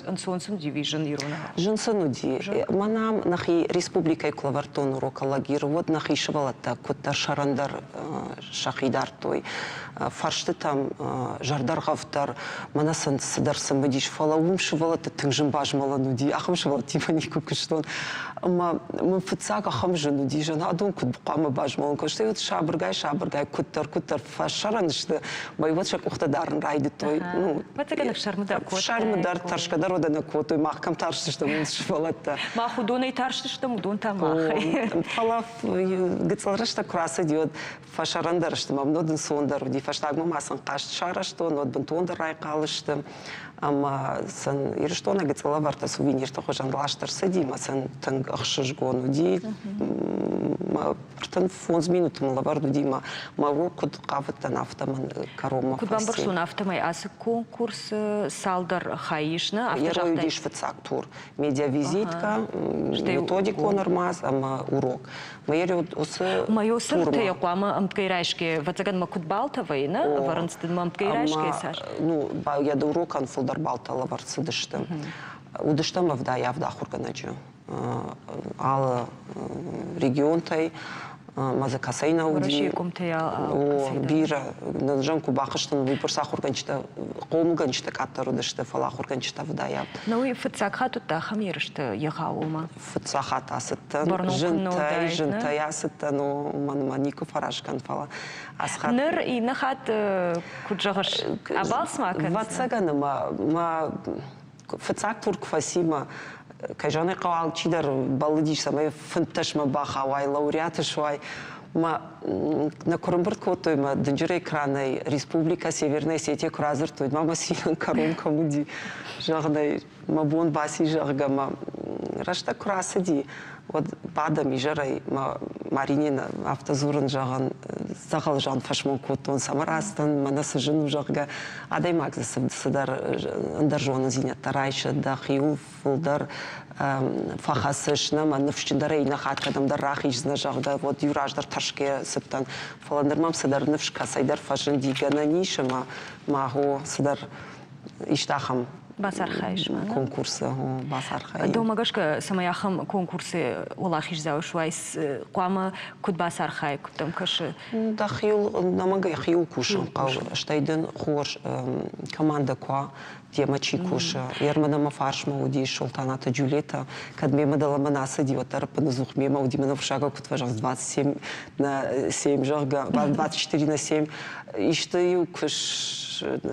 Speaker 1: ӕнцон сын уыди зын иронау?
Speaker 3: Зын сын уыди. Мӕнӕ нӕхи республикӕйы куы лӕвӕрдтон урок Алагиры, уӕд нӕхи сывӕллӕттӕ куыддӕр сӕрӕндӕр сӕхи дардтой. Фӕрстытӕм зӕрдӕргъӕвддӕр, мӕнӕ сын цыдӕр цымыдис, фӕлӕ уым сывӕллӕтты тынг зын базмӕлӕн уыди, ахӕм сывӕллӕттимӕ никуы куыстон. Ӕмӕ мын фыццаг ахӕм зын уыди, зын адон куыд хъуамӕ базмӕлын кодтой, стӕй вот сабыргай-сабыргай. куыддӕр-куыддӕр фӕсӕрӕн сты, мӕ уӕд сӕ къухтӕ дарын райдыдтой. Ну,
Speaker 1: Ӕвӕццӕгӕн ӕфсӕрмы дӕр кодтой.
Speaker 3: Ӕфсӕрмы дӕр, тӕрсгӕ дӕр уӕдӕ нӕ кодтой, мах кӕм тарстыстӕм, уым сывӕллӕттӕ.
Speaker 1: Мах уыдонӕй тарстыстӕм, уыдон та махӕй.
Speaker 3: Фӕлӕ гыццыл рӕстӕг куы рацыди, уӕд фӕсӕрӕндӕр сты, мӕм уӕд ӕнцондӕр уыди. Фӕстагмӕ ма сын хъазт сарӕзтон, уӕд бынтондӕр райхъал сты. Ӕмӕ сын Ирыстоны гыццыл лӕвӕрттӕ сувенирты хуызӕн ласт ӕрцыди, ӕмӕ сын тынг ӕхсызгон уыди. Мӕ 35 минуты мын лӕвӕрд уыди, мӕ мӕ урок куыд хъавыдтӕн, афтӕ мын кӕронмӕ
Speaker 1: Куыд бамбӕрстон, афтӕмӕй ацы конкурсы цалдӕр хай ис, нӕ? Афтӕ
Speaker 3: загътай? Уыдис фыццаг тур. Медиавизитка, методикон ӕрмадз ӕмӕ урок.
Speaker 1: Мӕ сыртӕ хъуамӕ ӕмткӕй райсгӕ, ӕвӕццӕгӕн мӕ куыд балтӕ вӕййы, нӕ ӕвӕрынц дын мӕ ӕмткӕй райсгӕ цас?
Speaker 3: Ну, йӕ урокӕн фылдӕр балтӕ лӕвӕрд цыдысты. Уыдыстӕм 77 ахуыргӕнӕджы алы регионтӕй, ӕмӕ дзы кӕцӕй нӕ уыди.
Speaker 1: Уӕрӕсейы къуымтӕй
Speaker 3: О, бирӕ. Нӕ куы бахызтӕн, уыйбӕрц ахуыргӕнджытӕ, хъомылгӕнджытӕ къаддӕр уыдысты, фӕлӕ ахуыргӕнджытӕ ӕвдайӕ.
Speaker 1: Нӕ уый фыццаг хатт уыдтӕ ахӕм ерысты егъауылмӕ?
Speaker 3: Фыццаг хатт ацыдтӕн, зынтӕй, зынтӕй ацыдтӕн, мӕнмӕ никуы фӕразгӕн, фӕлӕ ацы хатт...
Speaker 1: Ныр иннӕ хатт, куыд зӕгъыс, абалц ма кӕндзынӕ?
Speaker 3: Ӕвӕццӕгӕн, ӕмӕ мӕ фыццаг тур куы фӕци, мӕ кӕй зӕгъын ӕй хъӕуы, алчидӕр бӕллыдис, цӕмӕй фынддӕсмӕ бахауай, лауреат суай. Мӕ нӕ куы рымбырд кодтой, мӕ дынджыр экранӕй Республикӕ Северная Осетия куы радзырдтой, ма мӕ цинӕн кӕрон кӕм уыди, зӕгъын ӕй, мӕ бон баци, зӕгъгӕ, мӕ рӕстӕг куы рацыди, уӕд бадӕм изӕрӕй, мӕ Маринен афтӕ дзурын, зӕгъын, дзӕгъӕлзан фӕсмон кодтон, цӕмӕ рацыдтӕн, мӕнӕ цы зын у, зӕгъгӕ, адӕймаг дзы цыдӕр ӕндӕр зонындзинӕдтӕ райсы, дӕхиуыл фылдӕр фӕхӕцыс, нӕ мӕ ныфсджындӕрӕй иннӕ хатт кӕдӕмдӕр рахиздзынӕ, зӕгъгӕ, уӕд иу раздӕр тӕрсгӕ цыдтӕн. Фӕлӕ ныр мӕм цыдӕр ныфс кӕцӕйдӕр фӕзынди, гӕнӕн ис ӕмӕ мӕ хо цыдӕр исты ахӕм
Speaker 1: бацархайыс ма?
Speaker 3: Конкурсы бацархайын.
Speaker 1: Дӕумӕ гӕсгӕ, цӕмӕй ахӕм конкурсы уӕлахиздзау суай, хъуамӕ куыд бацархай, куыд дӕм кӕсы?
Speaker 3: Дӕхиуыл, ӕнӕмӕнгӕй хиуыл кусын хъӕуы. Стӕй дын хорз командӕ куы уа, демӕ чи кусы. Ермӕн мӕ фарсмӕ уыдис Солтанаты Джульетта. Кӕд мемӕ дӕлӕмӕ нӕ ацыди, уӕддӕр ӕппынӕдзух мемӕ уыди, мӕнӕ уырыссагау куыд фӕзӕгъынц, 27 на 7, зӕгъгӕ, 24 на 7. Исты-иу куы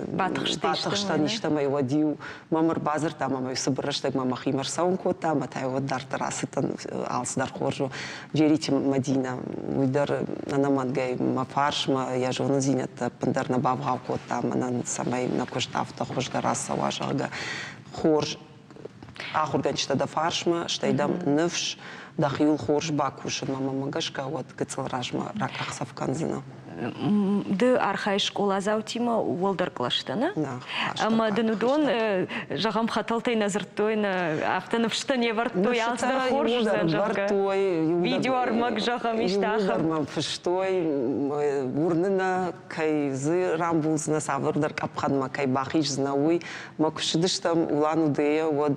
Speaker 3: батыхстӕн истӕмӕй, уӕд-иу мӕм ӕрбадзырдта ӕмӕ мӕ цыбыр рӕстӕгмӕ мӕхимӕ ӕрцӕуын кодта, ӕмӕ та уӕд дарддӕр ацыдтӕн, алцыдӕр хорз у. Джерити Мадинӕ, уый дӕр ӕнӕмӕнгӕй мӕ фарсмӕ йӕ зонындзинӕдтӕ ӕппындӕр нӕ бавгъау кодта мӕнӕн, цӕмӕй нӕ куыст афтӕ хуыздӕр ацӕуа, зӕгъгӕ. Хорз ахуыргӕнджытӕ дӕ фарсмӕ, стӕй дӕм ныфс, дӕхиуыл хорз бакусынмӕ, мӕнмӕ гӕсгӕ, уӕд гыццыл размӕ ракъахдзӕф кӕндзынӕ.
Speaker 1: Ды архайыс скъоладзаутимӕ уӕлдӕр кълӕсты, нӕ? Ӕмӕ дын уыдон, зӕгъӕм, хӕтӕлтӕй нӕ дзырдтой, нӕ афтӕ ныфсытӕ не вӕрдтой, алцыдӕр хорз уыдзӕн, зӕгъгӕ. Видеоӕрмӕг, зӕгъӕм, исты ахӕм.
Speaker 3: Мӕм фыстой, уырны нӕ, кӕй дзы рамбулдзынӕ, цавӕрдӕр къӕпхӕнмӕ кӕй бахиздзынӕ, уый. Мӕ куы ссыдыстӕм Улан-Удэйӕ, уӕд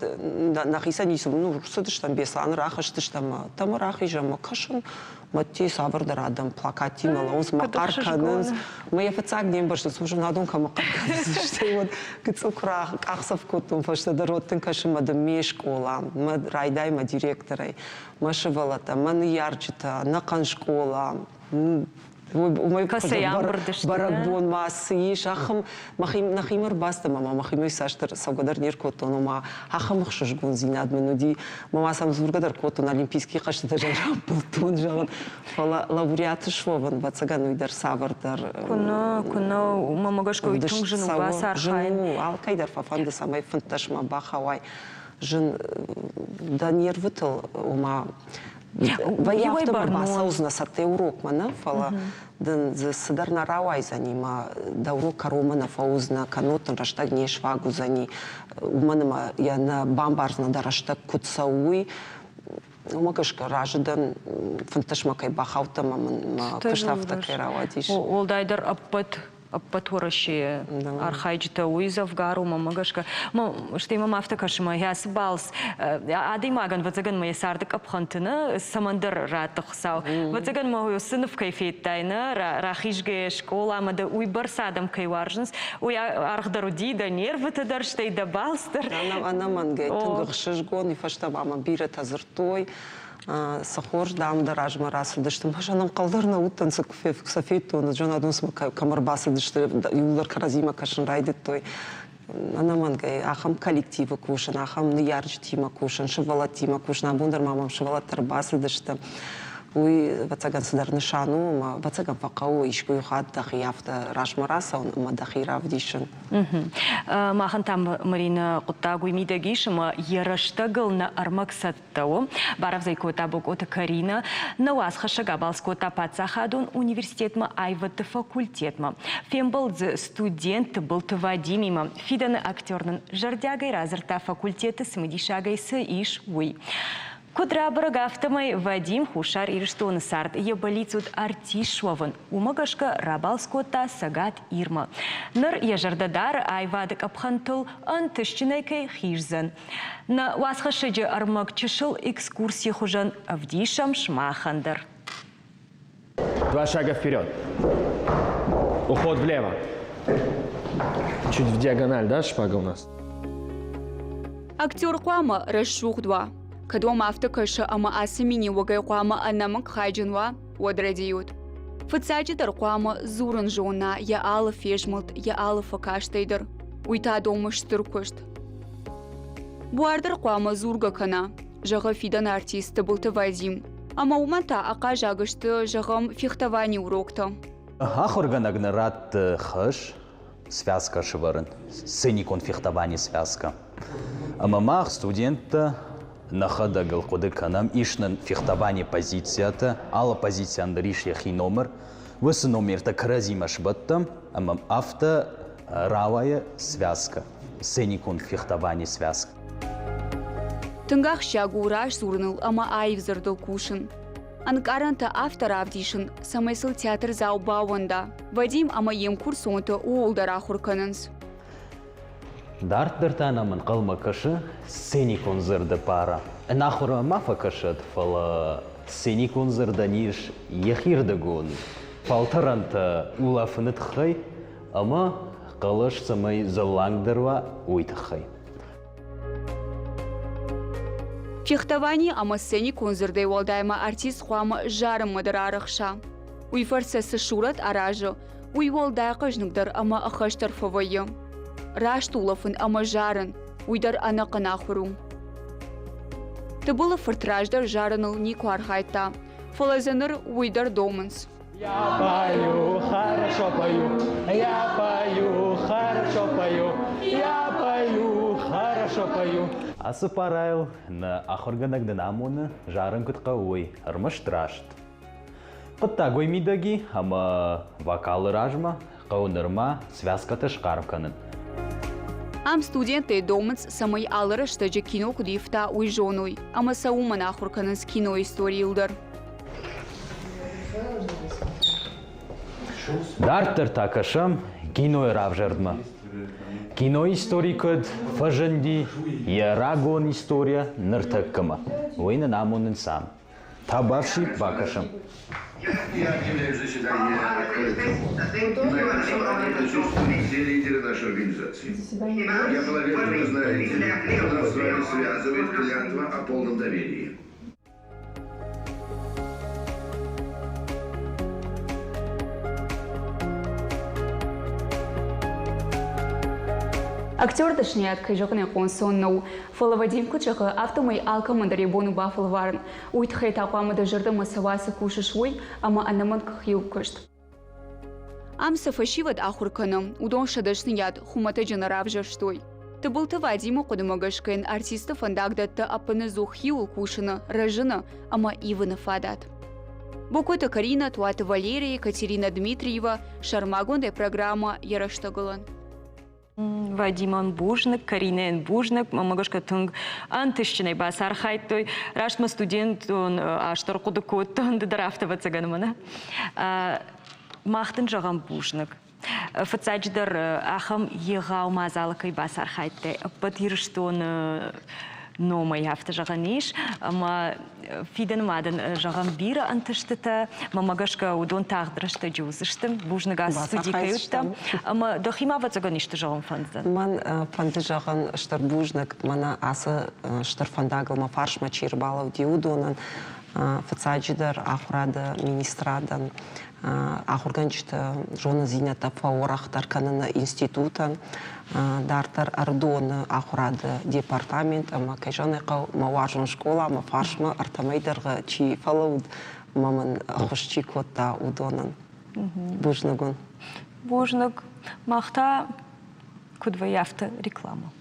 Speaker 3: нӕхицӕн ницы, ну, цыдыстӕм Беслӕны, рахызтыстӕм, ӕмӕ рахизӕм, мӕ кӕсын, Мӕдти цавӕрдӕр адӕм плакаттимӕ лӕууынц, мӕ хъӕр кӕнынц. Мӕ йӕ фыццаг не мбӕрстон, цымыдисон адон кӕмӕ хъӕр кӕнынц, стӕй уӕд гыццыл куы ракъахдзӕф кодтон фӕстӕдӕр, уӕд тынг кӕсын мӕ дын ме скъола, мӕ райдай мӕ директорӕй, мӕ сывӕллӕттӕ, мӕ ныййарджытӕ, ӕнӕхъӕн скъола. Уымӕй бӕрӕгбон ма цы ис, ахӕм нӕхимӕ ӕрбацыдтӕн ӕмӕ мӕхимӕ цасдӕр цӕугӕ дӕр не ркодтон, ома ахӕм ӕхсызгондзинад мын уыди. Мӕ ма сӕм дзургӕ дӕр кодтон, олимпийский хъӕзтытӕ зӕгъ рамбылдтон, зӕгъын. Фӕлӕ лауреаты суӕвын, ӕвӕццӕгӕн, уый дӕр цавӕрдӕр
Speaker 1: Куынӕ, куынӕ, уымӕ гӕсгӕ уый тынг зын у бацархайын.
Speaker 3: Зын у, алкӕй дӕр фӕфӕнды, цӕмӕй фынддӕсмӕ бахауай. Зын дӕ нервытыл, ома вӕййы афтӕ мӕ бацӕудзынӕ цӕттӕ урокмӕ нӕ, фӕлӕ дын дзы цыдӕр нӕ рауайдзӕни мӕ дӕ урок кӕронмӕ нӕ фӕуыдзынӕ, кӕннод дын рӕстӕг не сфаг уыдзӕни, уымӕн ӕмӕ йӕ нӕ бамбардзынӕ дӕ рӕстӕг куыд цӕуы, уый. Уымӕ гӕсгӕ разы дӕн, фынддӕсмӕ кӕй бахаудтӕн ӕмӕ мын мӕ куыст афтӕ кӕй рауадис.
Speaker 1: Уӕлдайдӕр ӕппӕт ӕппӕт Уӕрӕсейы архайджытӕ уый дзӕвгар у, мӕнмӕ гӕсгӕ. Стӕй мӕм афтӕ кӕсы, мӕ ацы балц адӕймагӕн, ӕвӕццӕгӕн, мӕ йӕ царды къӕпхӕнты нӕ цӕмӕндӕр ратты Хуыцау. Ӕвӕццӕгӕн мӕ уыцы ныв кӕй федтай, нӕ рахизгӕ скъоламӕ дӕ уыйбӕрц адӕм кӕй уарзынц, уый аргъ дӕр уыди дӕ нервыты дӕр, стӕй дӕ балц дӕр.
Speaker 3: Ӕнӕмӕнгӕй тынг ӕхсызгон, уый фӕстӕ ма мӕм бирӕтӕ дзырдтой. Цы хорз, дам, дӕ размӕ рацыдысты. Ӕз ӕнӕнхъӕл дӕр нӕ уыдтӕн, цы сӕ федтон, зонадон цыма кӕм ӕрбацыдысты, иууылдӕр кӕрӕдзимӕ кӕсын райдыдтой. Ӕнӕмӕнгӕй ахӕм коллективы кусын, ахӕм ныййарджытимӕ кусын, сывӕллӕттимӕ кусын. Абон дӕр ма мӕм сывӕллӕттӕ ӕрбацыдысты. Уый, ӕвӕццӕгӕн, цыдӕр нысан у ӕмӕ, ӕвӕццӕгӕн, фӕхъӕуы искуы хатт дӕхи афтӕ размӕ рацӕуын ӕмӕ дӕхи равдисын.
Speaker 1: Махӕн та, Маринӕ, хъуыддаг уый мидӕг ис, ӕмӕ йӕ рӕстӕгыл нӕ ӕрмӕг цӕттӕ у. Барӕвдз ӕй кодта Бокъоты Каринӕ. Нӕ уацхӕссӕг абалц кодта паддзахадон университетмӕ аивӕдты факультетмӕ. Фембӕлд дзы студент Тыбылты Вадимимӕ. Фидӕны актер нын зӕрдиагӕй радзырдта факультеты цымыдисагӕй цы ис, уый. Куыд рабӕрӕг, афтӕмӕй Вадим Хуссар Ирыстоны цард йӕ бӕллиц уыд артист суӕвын. Уымӕ гӕсгӕ рабалц кодта Цӕгат Ирмӕ. Ныр йӕ зӕрдӕ дары аивады къӕпхӕнтыл ӕнтыстджынӕй кӕй хиздзӕн. Нӕ уацхӕссӕджы ӕрмӕг чысыл экскурсийы хуызӕн ӕвдисӕм сымахӕн дӕр.
Speaker 4: Два шага вперед. Уход влево. Чуть в диагональ, да, шпага у нас?
Speaker 5: Актер хъуамӕ рӕсугъд уа. Кӕд уӕм афтӕ кӕсы ӕмӕ ацы миниуӕгӕй хъуамӕ ӕнӕмӕнг хайджын уа, уӕд рӕдийут. Фыццаджыдӕр хъуамӕ дзурын зона йӕ алы фезмӕлд, йӕ алы фӕкастӕй дӕр. Уый та домы стыр куыст. Буар дӕр хъуамӕ дзургӕ кӕна, зӕгъы фидӕны артист Тыбылты Вадим. Ӕмӕ уымӕн та ахъаззаг сты, зӕгъӕм, фехтованийы уроктӕ.
Speaker 6: Ахуыргӕнӕг нӕ радты хӕс связка сывӕрын, сценикон фехтование связка. Ӕмӕ мах, студенттӕ, нӕхӕдӕг ыл хъуыды кӕнӕм, ис нын фехтование позициятӕ, алы позицийӕн дӕр ис йӕхи номер. Уыцы номертӕ кӕрӕдзимӕ сбӕттӕм, ӕмӕ афтӕ рауайы связка, сценикон фехтование связка.
Speaker 5: Тынг ахсджиаг у раздзурыныл ӕмӕ аив дзырдыл кусын. Ӕнкъарӕнтӕ афтӕ равдисын, цӕмӕй сыл театрдзау баууӕнда. Вадим ӕмӕ йе мкурсонтӕ ууыл дӕр ахуыр кӕнынц.
Speaker 6: Дарддӕр та нӕм ӕнхъӕлмӕ кӕсы сценикон дзырды пара. Ӕнахуырмӕ ма фӕкӕсӕд, фӕлӕ сценикон дзырдӕн ис йӕхирдыгон фӕлтӕрӕнтӕ улӕфыны тыххӕй ӕмӕ хъӕлӕс цӕмӕй зӕллангдӕр уа, уый тыххӕй.
Speaker 5: Фехтовани ӕмӕ сценикон дзырдӕй уӕлдай ма артист хъуамӕ зарынмӕ дӕр арӕхса. Уый фӕрцы цы сурӕт аразы, уый уӕлдай хъӕзныгдӕр ӕмӕ ӕххӕстдӕр фӕвӕййы. Раст улӕфын ӕмӕ зарын, уый дӕр ӕнӕхъӕн ахуыр у. Тыбылы фырт раздӕр зарыныл никуы архайдта, фӕлӕ дзы ныр уый дӕр домынц.
Speaker 4: Я пою, хорошо пою, я пою, хорошо пою, я пою, хорошо пою.
Speaker 6: Ацы парайыл нӕ ахуыргӕнӕг нын амоны, зарын куыд хъӕуы, уый, ӕрмӕст раст. Хъуыддаг уый мидӕг и, ӕмӕ вокалы размӕ хъӕуы нырма связкӕтӕ схъарм кӕнын.
Speaker 5: Ам студенттӕ домынц, цӕмӕй алы рӕстӕджы кино куыд ивта, уый зоной, ӕмӕ сӕ уымӕн ахуыр кӕнынц кинойы историйыл дӕр.
Speaker 6: Дарддӕр та кӕсӕм кинойы равзӕрдмӕ. Кинойы истори куыд фӕзынди, йӕ рагон историйӕ ныртӕккӕмӕ. Уый нын амонынц ам. Табафси бакӕсӕм.
Speaker 7: Я объявляю заседание открытым. На этом собрании присутствуют все лидеры нашей организации. Я полагаю, что вы знаете, что нас с вами связывает клятва о полном доверии.
Speaker 5: Актер дӕсныйад кӕй зӕгъын ӕй хъуы нӕу, фӕлӕ Вадим куыд зӕгъы, афтӕмӕй алкӕмӕн дӕр йӕ бон у бафӕлварын. Уый тыххӕй та хъуамӕ дӕ зӕрдӕмӕ цӕуа, цы кусыс, уый, ӕмӕ ӕнӕмӕнг хиу куыст. Ам цы фӕсивӕд ахуыр кӕны, уыдон сӕ дӕсныйад хуымӕтӕджы нӕ равзӕрстой. Тыбылты Вадимы хъуыдымӕ гӕсгӕ йын артисты фӕндаг дӕтты ӕппынӕдзух хиуыл кусыны, рӕзыны ӕмӕ ивыны фадат. Бокоты Карина, Туаты Валерия, Екатерина Дмитриева, сӕрмагондӕй программӕ «Йӕ рӕстӕгыл-ӕн».
Speaker 1: Вадимӕн бузныг, Каринӕйӕн бузныг. Мӕнмӕ гӕсгӕ тынг ӕнтыстджынӕй бацархайдтой. Раст мӕ студентон азты ӕрхъуыды кодтон, ды дӕр афтӕ ӕвӕццӕгӕн мӕнӕ. Мах дын зӕгъӕм бузныг. Фыццаджыдӕр ахӕм егъау мадзалы кӕй бацархайдтай ӕппӕт Ирыстоны номӕй афтӕ зӕгъӕн ис, ӕмӕ фидӕнмӕ дын зӕгъӕм бирӕ ӕнтыстытӕ. Мӕнмӕ гӕсгӕ уыдон тагъд рӕстӕджы уыдзысты. Бузныг ацы студийы кӕй уыдтӕ. Ӕмӕ дӕхимӕ ӕвӕццӕгӕн исты зӕгъын фӕнддзӕн?
Speaker 3: Мӕн фӕнды зӕгъын стыр бузныг, мӕнӕ ацы стыр фӕндагыл мӕ фарсмӕ чи ӕрбалӕуди, уыдонӕн. Фыццаджыдӕр ахуырады министрадӕн, ахуыргӕнджыты зонындзинӕдтӕ фӕуӕрӕхдӕр кӕныны институтӕн, дарддӕр Ӕрыдоны ахуырады департамент ӕмӕ, кӕй зӕгъын ӕй хъӕуы, мӕ уарзон скъола, мӕ фарсмӕ ӕртӕмӕй дӕргъы чи фӕлӕууыд ӕмӕ мын ӕххуыс чи кодта, уыдонӕн. Бузныг уын.
Speaker 1: Бузныг. Мах та куыд вӕййы, афтӕ реклама.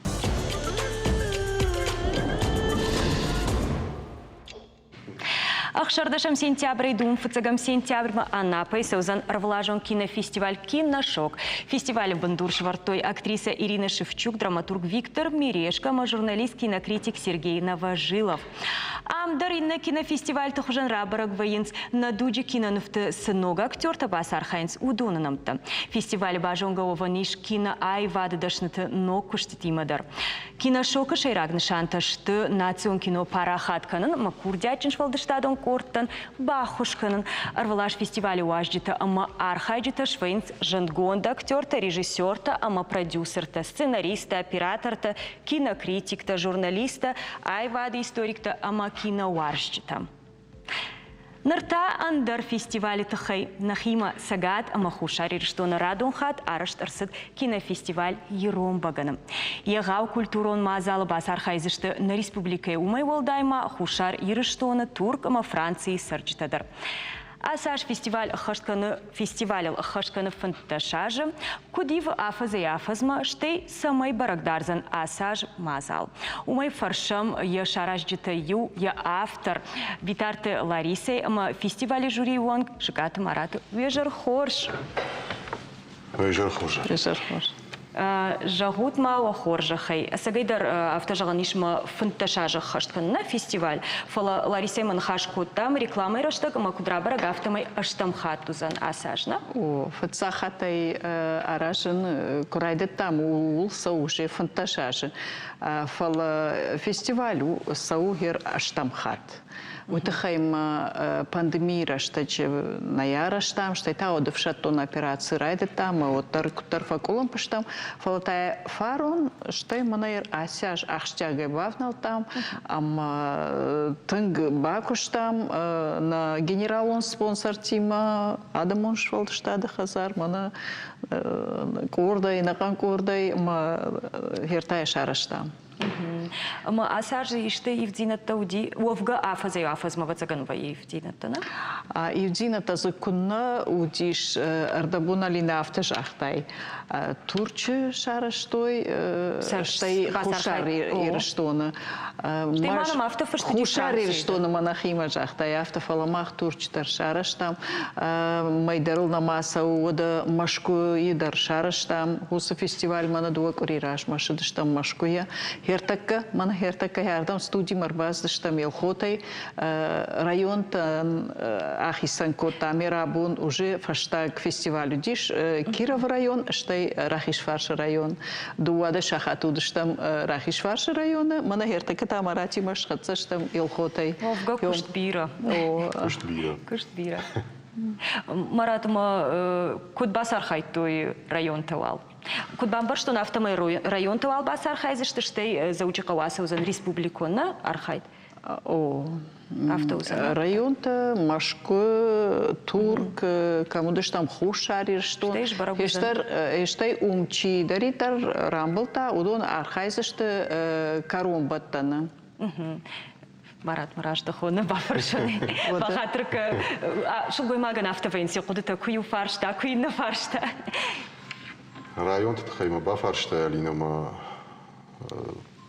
Speaker 1: Ӕхсӕрдӕсӕм сентябрӕй дыууын фыццӕгӕм сентябрьмӕ Анапӕйы цӕудзӕн ӕрвылазон кинофестиваль «Киношок». Фестивалы бындур сӕвӕрдтой актрисӕ Ирина Шевчук, драматург Виктор Мерешко ӕмӕ журналист-кинокритик Сергей Новожилов. Ам дӕр иннӕ кинофестивальты хуызӕн рабӕрӕг вӕййынц, нӕ дуджы кинонывты цы ног актертӕ бацархайынц, уыдоны нӕмттӕ. Фестивалы базонгӕ уӕвӕн ис киноаивады дӕсныты ног куыстытимӕ дӕр. Киношокы сӕйраг нысантӕ сты национ кино парахат кӕнын ӕмӕ курдиатджын сфӕлдыстадон къордтӕн баххуыс кӕнын. Ӕрвылаз фестивалы уазджытӕ ӕмӕ архайджытӕ свӕййынц зындгонд актертӕ, режиссертӕ ӕмӕ продюсертӕ, сценаристтӕ, оператортӕ, кинокритиктӕ, журналисттӕ, аивады историктӕ ӕмӕ киноуарзджытӕ. Ныр та ӕндӕр фестивалы тыххӕй нӕхимӕ Цӕгат ӕмӕ Хуссар Ирыстоны радон хатт арӕзт ӕрцыд кинофестиваль «Ирон бӕгӕны». Егъау культурон мадзалы бацархайдзысты нӕ республикӕйы, уымӕй уӕлдай ма Хуссар Ирыстоны, Турк ӕмӕ Францийы цӕрджытӕ дӕр. Ацы аз фестиваль ӕххӕст кӕны фестивалыл ӕххӕст кӕны 15 азы. Куыд ивы афӕдзӕй-афӕдзмӕ, стӕй цӕмӕй бӕрӕг дардзӕн ацы аз мадзал. Уымӕй фӕрсӕм йӕ саразджытӕй иу, йӕ автор Битарты Ларисӕ ӕмӕ фестивалы жюрийы уӕнг Сыкъаты Мараты. Уе зӕр хорз!
Speaker 8: Уе зӕр хорз!
Speaker 3: Уе зӕр хорз!
Speaker 1: Зӕгъут ма уӕ хорзӕхӕй, ӕцӕгӕйдӕр афтӕ зӕгъӕн ис мӕ 15 азы ӕххӕст кӕнын нӕ фестиваль, фӕлӕ Ларисӕимӕ ныхас кодтам рекламӕйы рӕстӕг ӕмӕ куыд рабӕрӕг, афтӕмӕй ӕстӕм хатт уыдзӕн ацы аз, нӕ?
Speaker 9: О, фыццаг хаттӕй аразын куы райдыдтам, ууыл цӕуы уже 15 азы. Фӕлӕ фестиваль у цӕуы гъер ӕстӕм хатт. Уый тыххӕй ма пандемийы рӕстӕджы нӕ арӕзтам, стӕй та уӕд ӕфсӕддон операци райдыдта ӕмӕ уӕддӕр куыддӕр фӕкъуылымпы стӕм. Фӕлӕ та фарон, стӕй мӕнӕ ацы аз ахсджиагӕй бавнӕлдтам ӕмӕ тынг бакуыстам нӕ генералон спонсортимӕ, адӕмон сфӕлдыстады хӕдзар, мӕнӕ къордӕй, ӕнӕхъӕн къордӕй ӕмӕ хертӕйӕ сарӕзтам.
Speaker 1: Ӕмӕ ацы азы исты ивддзинӕдтӕ уыди? Уӕвгӕ афӕдзӕй-афӕдзмӕ ӕвӕццӕгӕн вӕййы ивддзинӕдтӕ, нӕ?
Speaker 9: Ивддзинӕдтӕ дзы куыннӕ уыдис, ӕрдӕбон Алинӕ афтӕ загътай. Турчы сарӕзтой, стӕй Хуссар Ирыстоны.
Speaker 1: Стӕй ма нӕм афтӕ фыст
Speaker 9: Хуссар Ирыстоны мӕ нӕхимӕ загътай афтӕ, фӕлӕ мах Турчы дӕр сарӕзтам. Мӕйдӕрыл нӕма цӕуы, уӕдӕ Мӕскуыйы дӕр сарӕзтам. Уыцы фестивальмӕ нӕ дыууӕ къуыри размӕ сыдыстӕм Мӕскуыйӕ. Хертӕккӕ, мӕнӕ хертӕккӕ ардӕм студимӕ ӕрбацыдыстӕм Елхотӕй. Районтӕн ахицӕн кодтам ме рабон уже фӕстаг фестиваль уыдис Кировы район, стӕй Рахизфарсы район. Дыууадӕс сахаты уыдыстӕм Рахизфарсы районы, мӕнӕ хертӕккӕ та Маратимӕ схӕццӕ стӕм Елхотӕй.
Speaker 1: Уӕвгӕ куыст бирӕ.
Speaker 8: Куыст бирӕ.
Speaker 1: Куыст бирӕ. Марат, ма куыд бацархайдтой районтӕ уал? Куыд бамбӕрстон, афтӕмӕй районты уал бацархайдзысты, стӕй Дзӕуджыхъӕуы ацӕудзӕн республикон нӕ архайд?
Speaker 9: О,
Speaker 1: Афтӕ уыдзӕн.
Speaker 9: Районтӕ, Мӕскуы, Турк, кӕм уыдыстӕм Хуссар Ирыстон. Стӕй стӕй уым чидӕриддӕр рамбылдта, уыдон архайдзысты кӕронбӕттӕны.
Speaker 1: Марат раздӕхон бафӕрсӕн. Бахатыр сылгоймагӕн афтӕ вӕййынц йӕ хъуыдытӕ, куы иу фарста, куы иннӕ фарста.
Speaker 8: Районты тыххӕй мӕ бафарста Алинӕ мӕ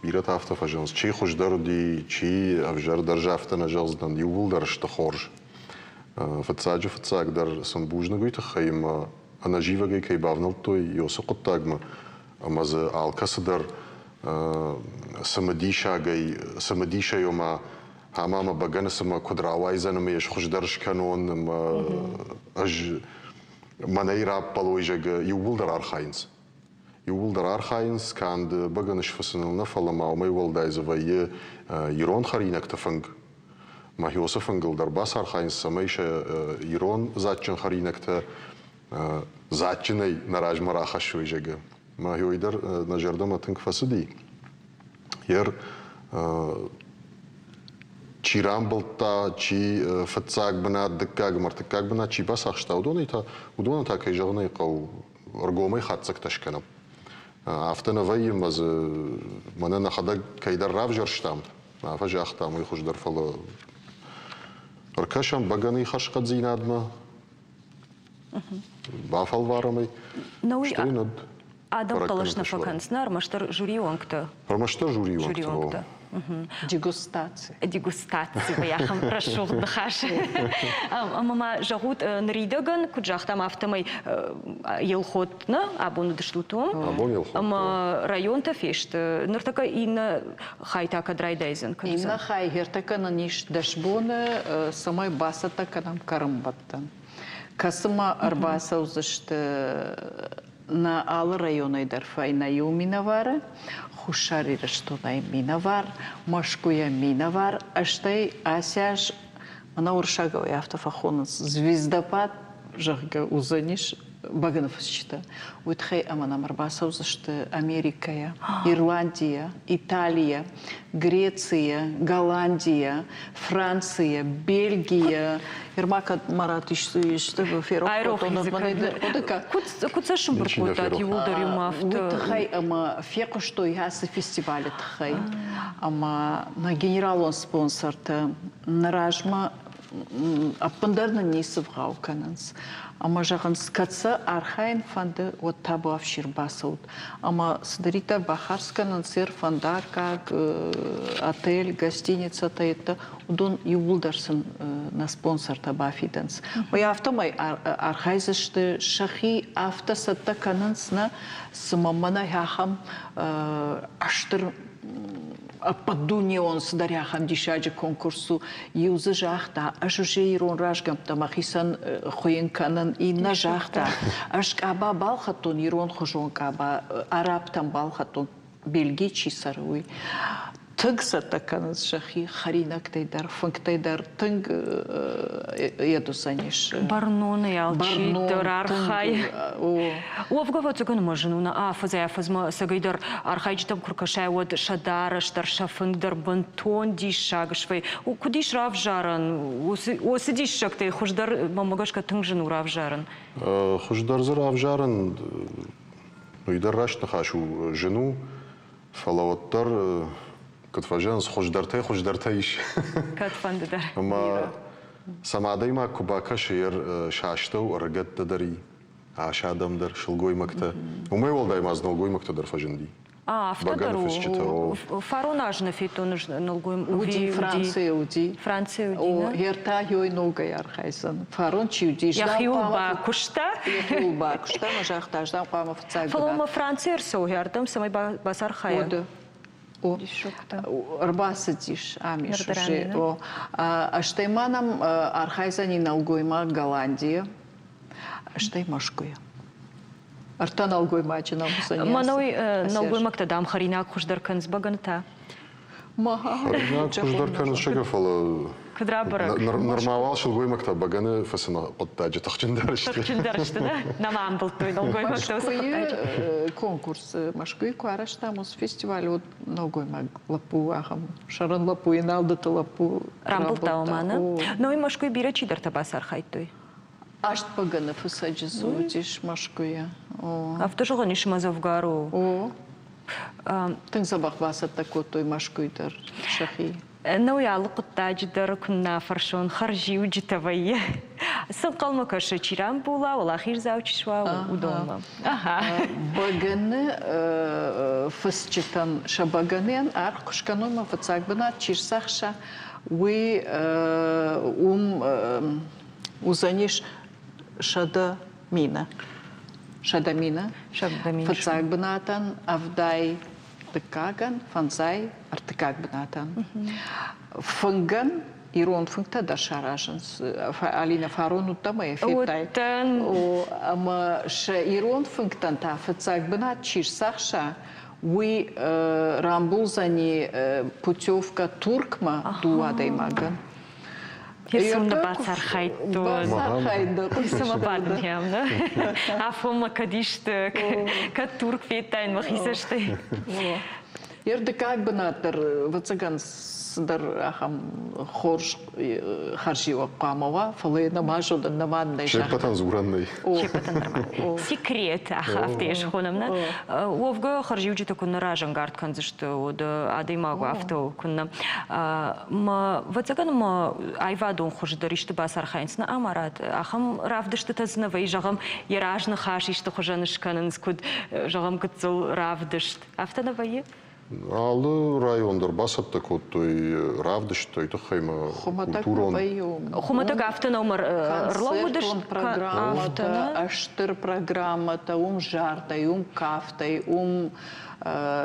Speaker 8: бирӕтӕ афтӕ фӕзӕгъынц, чи хуыздӕр уыди, чи ӕвзӕрдӕр, афтӕ нӕ зӕгъдзынӕн, иууылдӕр сты хорз. Фыццаджы фыццагдӕр сын бузныг уый тыххӕй ӕмӕ ӕнӕзивӕгӕй кӕй бавнӕлдтой уыцы хъуыддагмӕ ӕмӕ дзы алкӕцыдӕр цымыдисагӕй, цымыдисӕй ома ӕмӕ мӕ бӕгӕны цымӕ куыд рауайдзӕн ӕмӕ йӕ хуыздӕр скӕнон ӕмӕ ӕз мӕнӕй раппӕлой, зӕгъгӕ, иууылдӕр архайынц. Иууылдӕр архайынц канд бӕгӕны сфыцыныл нӕ, фӕлӕ ма уымӕй уӕлдай дзы вӕййы ирон хӕринӕгты фынг. Мӕхи уыцы фынгыл дӕр бацархайынц, цӕмӕй сӕ ирон дзаджджын хӕринӕгтӕ дзаджджынӕй нӕ размӕ рахӕссой, зӕгъгӕ. Мӕхи дӕр нӕ зӕрдӕмӕ тынг фӕцыди. Ер Чи рамбылдта, чи фыццаг бынат, дыккаг ӕмӕ ӕртыккаг бынат чи бацахста, уыдонӕй та, уыдонӕн та, кӕй зӕгъын ӕй хъӕуы, ӕргомӕй хатдзӕгтӕ скӕнӕм. Афтӕ нӕ вӕййы ӕмӕ дзы мӕнӕ нӕхӕдӕг кӕйдӕр равзӕрстам, афӕ загътам, уый хуыздӕр, фӕлӕ ӕркӕсӕм бӕгӕныйы хӕрзхъӕддзинадмӕ, бафӕлварӕм ӕй, стӕй нӕ
Speaker 1: Адӕм хъӕлӕс нӕ фӕкӕнынц, нӕ ӕрмӕстдӕр жюрийы уӕнгтӕ.
Speaker 8: Ӕрмӕстдӕр жюрийы уӕнгтӕ.
Speaker 9: Дегустаци.
Speaker 1: Дегустаци, ахӕм рӕсугъд ныхас. Ӕмӕ ма зӕгъут, ныридӕгӕн, куыд загътам, афтӕмӕй Елхот нӕ абон уыдыстут уым.
Speaker 8: Абон Елхот.
Speaker 1: Ӕмӕ районтӕ фесты. Ныртӕккӕ иннӕ хай та кӕд райдайдзӕн?
Speaker 9: Иннӕ хай ӕртӕккӕ нын ис 10 боны, цӕмӕй бацӕттӕ кӕнӕм кӕрӕнбӕттӕн. Кӕцымӕ ӕрбацӕудзысты нӕ алы районӕй дӕр фӕйнӕ иу минӕвары, Хуссар Ирыстонӕй минӕвар, Мӕскуыйӕ минӕвар, стӕй ацы аз мӕнӕ уырыссагау афтӕ фӕхонынц, звездопад, зӕгъгӕ, уыдзӕнис бӕгӕныфысджытӕ. Уый тыххӕй ӕмӕ нӕм ӕрбацӕудзысты Америкӕйӕ, Ирландийӕ, Италийӕ, Грецийӕ, Голландийӕ, Францийӕ, Бельгийӕ. Ерма кӕд Марат исты ферох кодтон,
Speaker 1: Куыд сӕ сымбырд кодтат иууылдӕр иумӕ афтӕ?
Speaker 9: Уый тыххӕй ӕмӕ фехъуыстой ацы фестивалы тыххӕй. Ӕмӕ нӕ генералон спонсортӕ нӕ размӕ ӕппындӕр нын ницы вгъау кӕнынц. Ӕмӕ зӕгъынц, кӕд сӕ архайын фӕнды, уӕд табуафсир бацӕут. Ӕмӕ цыдӕриддӕр бахардз кӕнынц ӕрфӕндаггаг, отель, гостиницӕтӕ, йедтӕ, уыдон иууылдӕр сын нӕ спонсортӕ бафидынц. Уый афтӕмӕй архайдзысты, сӕхи афтӕ цӕттӕ кӕнынц, нӕ, цыма мӕнӕ ахӕм стыр ӕппӕтдунеон цыдӕр ахӕм диссаджы конкурс у. Иу дзы загъта, ӕз уже ирон разгӕмттӕ мӕхицӕн хуыйын кӕнын, иннӕ загъта, ӕз къаба балхӕдтон, ирон хуызон къаба, арабтӕм балхӕдтон, Бельгийы чи цӕры, уый. Тынг цӕттӕ кӕнынц сӕхи хӕринӕгтӕй дӕр, фынгтӕй дӕр, тынг едуцӕн ис.
Speaker 1: Бӕрнонӕй алчи дӕр архайы. Уӕвгӕ ӕвӕццӕгӕн ӕмӕ зын у нӕ афӕдзӕй-афӕдзмӕ ӕцӕгӕйдӕр архайджытӕм куы ркӕсай, уӕд сӕ дарӕс дӕр, сӕ фынг дӕр бынтон диссаг свӕййы. Куыд ис равзарӕн? Уыцы диссӕгтӕй хуыздӕр, мӕнмӕ гӕсгӕ, тынг зын у равзарын.
Speaker 8: Хуыздӕр дзы равзарын, уый дӕр раст ныхас у, зын у, фӕлӕ уӕддӕр, куыд фӕзӕгъынц, хуыздӕртӕй хуыздӕртӕ ис.
Speaker 1: Кӕдфӕнды дӕр.
Speaker 8: Ӕмӕ сӕм адӕймаг куы бакӕсы, йе састӕу ӕрыгӕттӕ дӕр и, ас адӕм дӕр, сылгоймӕгтӕ. Уымӕй уӕлдай ма дзы нӕлгоймӕгтӕ дӕр фӕзынди.
Speaker 1: Афтӕ дӕр у. Фарон аз нӕ федтон нӕлгоймаг.
Speaker 9: Уыди, Францийы уыди.
Speaker 1: Францийы уыди,
Speaker 9: нӕ? Ӕртӕ ёй ногӕй архайдзӕн. Фарон чи уыди?
Speaker 1: Йӕхиуыл бакуыста.
Speaker 9: Йӕхиуыл бакуыста ӕмӕ загъта, ӕз дам хъуамӕ фыццаг
Speaker 1: Фӕлӕ ма Францийы ӕрцӕуы ардӕм, цӕмӕй бацархайа.
Speaker 9: Ӕрбацыдис ам ис уже. Стӕй ма нӕм архайдзӕни нӕлгоймаг Голландийы, стӕй Мӕскуыйы. Ӕртӕ нӕлгоймаджы нӕм уыдзӕни.
Speaker 1: Мӕнӕуый нӕлгоймӕгтӕ, дам, хӕринаг хуыздӕр кӕнынц бӕгӕнытӕ.
Speaker 8: Хӕринаг хуыздӕр кӕнынц, сӕгӕ, фӕлӕ
Speaker 1: Куыд рабӕрӕг?
Speaker 8: Нырма уал сылгоймӕгтӕ бӕгӕны фыцыны хъуыддаджы тыхджындӕр сты.
Speaker 1: Тыхджындӕр сты, нӕ? Нӕма амбылдтой нӕлгоймӕгтӕ уыцы хъуыддаджы.
Speaker 9: Конкурс Мӕскуыйы куы арӕзтам, уыцы фестиваль уыд нӕлгоймаг лӕппу, ахӕм сӕрӕн лӕппу, Еналдыты лӕппу.
Speaker 1: Рамбылдта ома, нӕ? Но и Мӕскуыйы бирӕ чидӕртӕ бацархайдтой.
Speaker 9: Аст бӕгӕны фыцӕджы дзы уыдис Мӕскуыйы.
Speaker 1: Афтӕ зӕгъӕн ис, ӕмӕ дзӕвгар у.
Speaker 9: О. Тынг дзӕбӕх бацӕттӕ кодтой Мӕскуыйы дӕр сӕхи.
Speaker 1: Ӕнӕуый алы хъуыддаджы дӕр куыннӕ фӕрсон, хӕрзиуджытӕ вӕййы. Цы ӕнхъӕлмӕ кӕсы, чи рамбула, уӕлахиздзау чи суа, уыдонмӕ.
Speaker 9: Бӕгӕны фысджытӕн сӕ бӕгӕныйӕн аргъ куы скӕной мӕ фыццаг бынат чи рцахса, уый уым уыдзӕнис 100 000. 100 000. Фыццаг бынатӕн 70, дыккагӕн, фӕндзай, ӕртыккаг бынатӕн. Фынгӕн ирон фынгтӕ дӕр саразынц. Алинӕ, фарон уыдтӕ ӕмӕ йӕ федтай.
Speaker 1: Уыдтӕн.
Speaker 9: Ӕмӕ сӕ ирон фынгтӕн та фыццаг бынат чи рцахса, уый рамбулдзӕни путевкӕ Туркмӕ дыууӕ адӕймагӕн.
Speaker 1: Херсонны бацархайдтон. Цымӕ бадынхӕм, нӕ? Афонмӕ кӕд исты, кӕд Турк федтаин мӕхи цӕстӕй.
Speaker 9: Йе рдыккаг бынат дӕр, ӕвӕццӕгӕн, цыдӕр ахӕм хорз хӕрзиуӕг хъуамӕ уа, фӕлӕ йӕ нӕма зонын, нӕма нӕй.
Speaker 8: Се ппӕтӕн дзурӕн нӕй.
Speaker 1: Се ппӕтӕн нырма. Секрет афтӕ йӕ схонӕм, нӕ? Уӕвгӕ хӕрзиуджытӕ куыннӕ разӕнгард кӕндзысты, уӕд адӕймаг афтӕ у, куыннӕ. Мӕ, ӕвӕццӕгӕн, мӕ аивадон хуызы дӕр исты бацархайынц нӕ амарат. Ахӕм равдыстытӕ дзы нӕ вӕййы, зӕгъӕм, йӕ разныхас исты хуызӕн скӕнынц, куыд, зӕгъӕм, гыццыл равдыст. Афтӕ нӕ вӕййы?
Speaker 8: Алы район дӕр бацӕттӕ кодтой равдысттӕ, тыххӕй ма культурон.
Speaker 1: Хуымӕтӕг афтӕ нӕу ӕрлӕууыдысты
Speaker 9: программӕтӕ, стыр программӕтӕ, уым зартӕй, уым кафтӕй, уым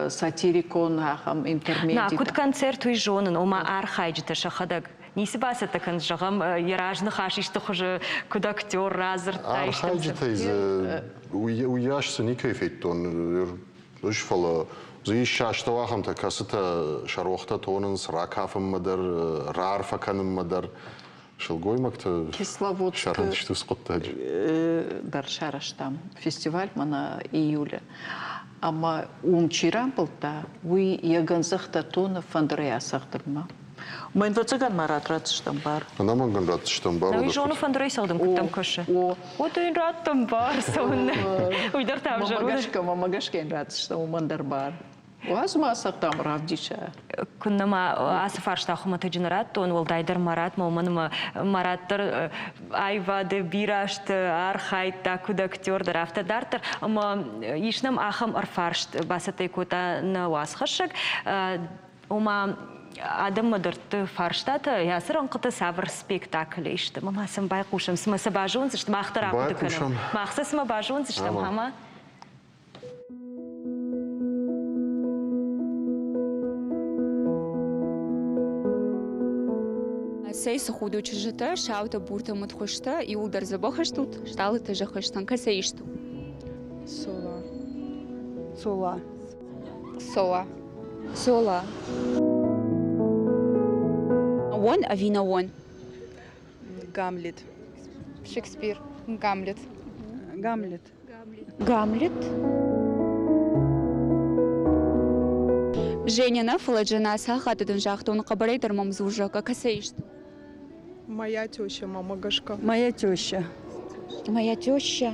Speaker 9: сатирикон ахӕм интермедитӕ.
Speaker 1: На, куыд концерт, уый зонын, ома архайджытӕ сӕхӕдӕг ницы бацӕттӕ кӕнынц, зӕгъӕм, йӕ разныхас исты хуызы, куыд актер радзырдта.
Speaker 8: Архайджытӕй дзы уыйас цы никӕй федтон, ис, фӕлӕ дзы ис астӕу ахӕмтӕ, кӕцытӕ сӕ рохтӕ тонынц ракафынмӕ дӕр, раарфӕ кӕнынмӕ дӕр. Сылгоймӕгтӕ сӕрӕн сты уыцы хъуыддаджы.
Speaker 9: дӕр сарӕзтам фестиваль мӕнӕ июлы. Ӕмӕ уым чи рамбылдта, уый йӕ гӕндзӕхтӕ тоны фӕндырӕй ацӕгъдынмӕ. Мӕн ӕвӕццӕгӕн ма ратдзыстӕм бар.
Speaker 8: Ӕнӕмӕнг ын ратдзыстӕм бар.
Speaker 1: Уый зоны фӕндырӕй цӕгъдын куыдтӕм кӕсы. Уӕд ын раттӕм бар цӕуыннӕ. Уый дӕр та ӕвзӕр
Speaker 9: у. Мӕ гӕсгӕ йын ратдзыстӕм уымӕн дӕр бар. Уадз ма цӕгъдӕм равдисӕ.
Speaker 1: Куыннӕ ма ацы фарста хуымӕтӕджы нӕ радтон, уӕлдайдӕр Маратмӕ, уымӕн ӕмӕ Марат дӕр аивады бирӕ азты архайдта, куыд актер дӕр, афтӕ дарддӕр. Ӕмӕ ис нӕм ахӕм ӕрфарст бацӕттӕ кодта нӕ уацхӕссӕг. Ома, адӕммӕ дӕрдты фарстатӕ, ацы рӕнхъыты цавӕр спектакль сты? Ма сӕм байхъусӕм, цымӕ сӕ базондзысты, мах дӕр ахъуыды кӕнӕм. Мах сӕ цымӕ базондзыстӕм, ӕмӕ?
Speaker 5: Цӕй цы худой чызджытӕ, саутӕ, буртӕ, мыдхуызтӕ, иуылдӕр дзӕбӕх стут, стъалытӕ зӕххыстӕн, кӕцӕй истут?
Speaker 10: Сола. Сола.
Speaker 5: Сола. Сола. Уон ӕви нӕ уон?
Speaker 10: Гамлет.
Speaker 5: Шекспир. Гамлет.
Speaker 10: Гамлет.
Speaker 5: Гамлет. Женя нӕ, фӕлӕ Джена сахаты дын загътон, хъӕбӕрӕй дӕр мӕм дзур, зӕгъгӕ, кӕцӕй ист?
Speaker 10: Моя теща, мама Гашка. Моя теща.
Speaker 5: Моя теща.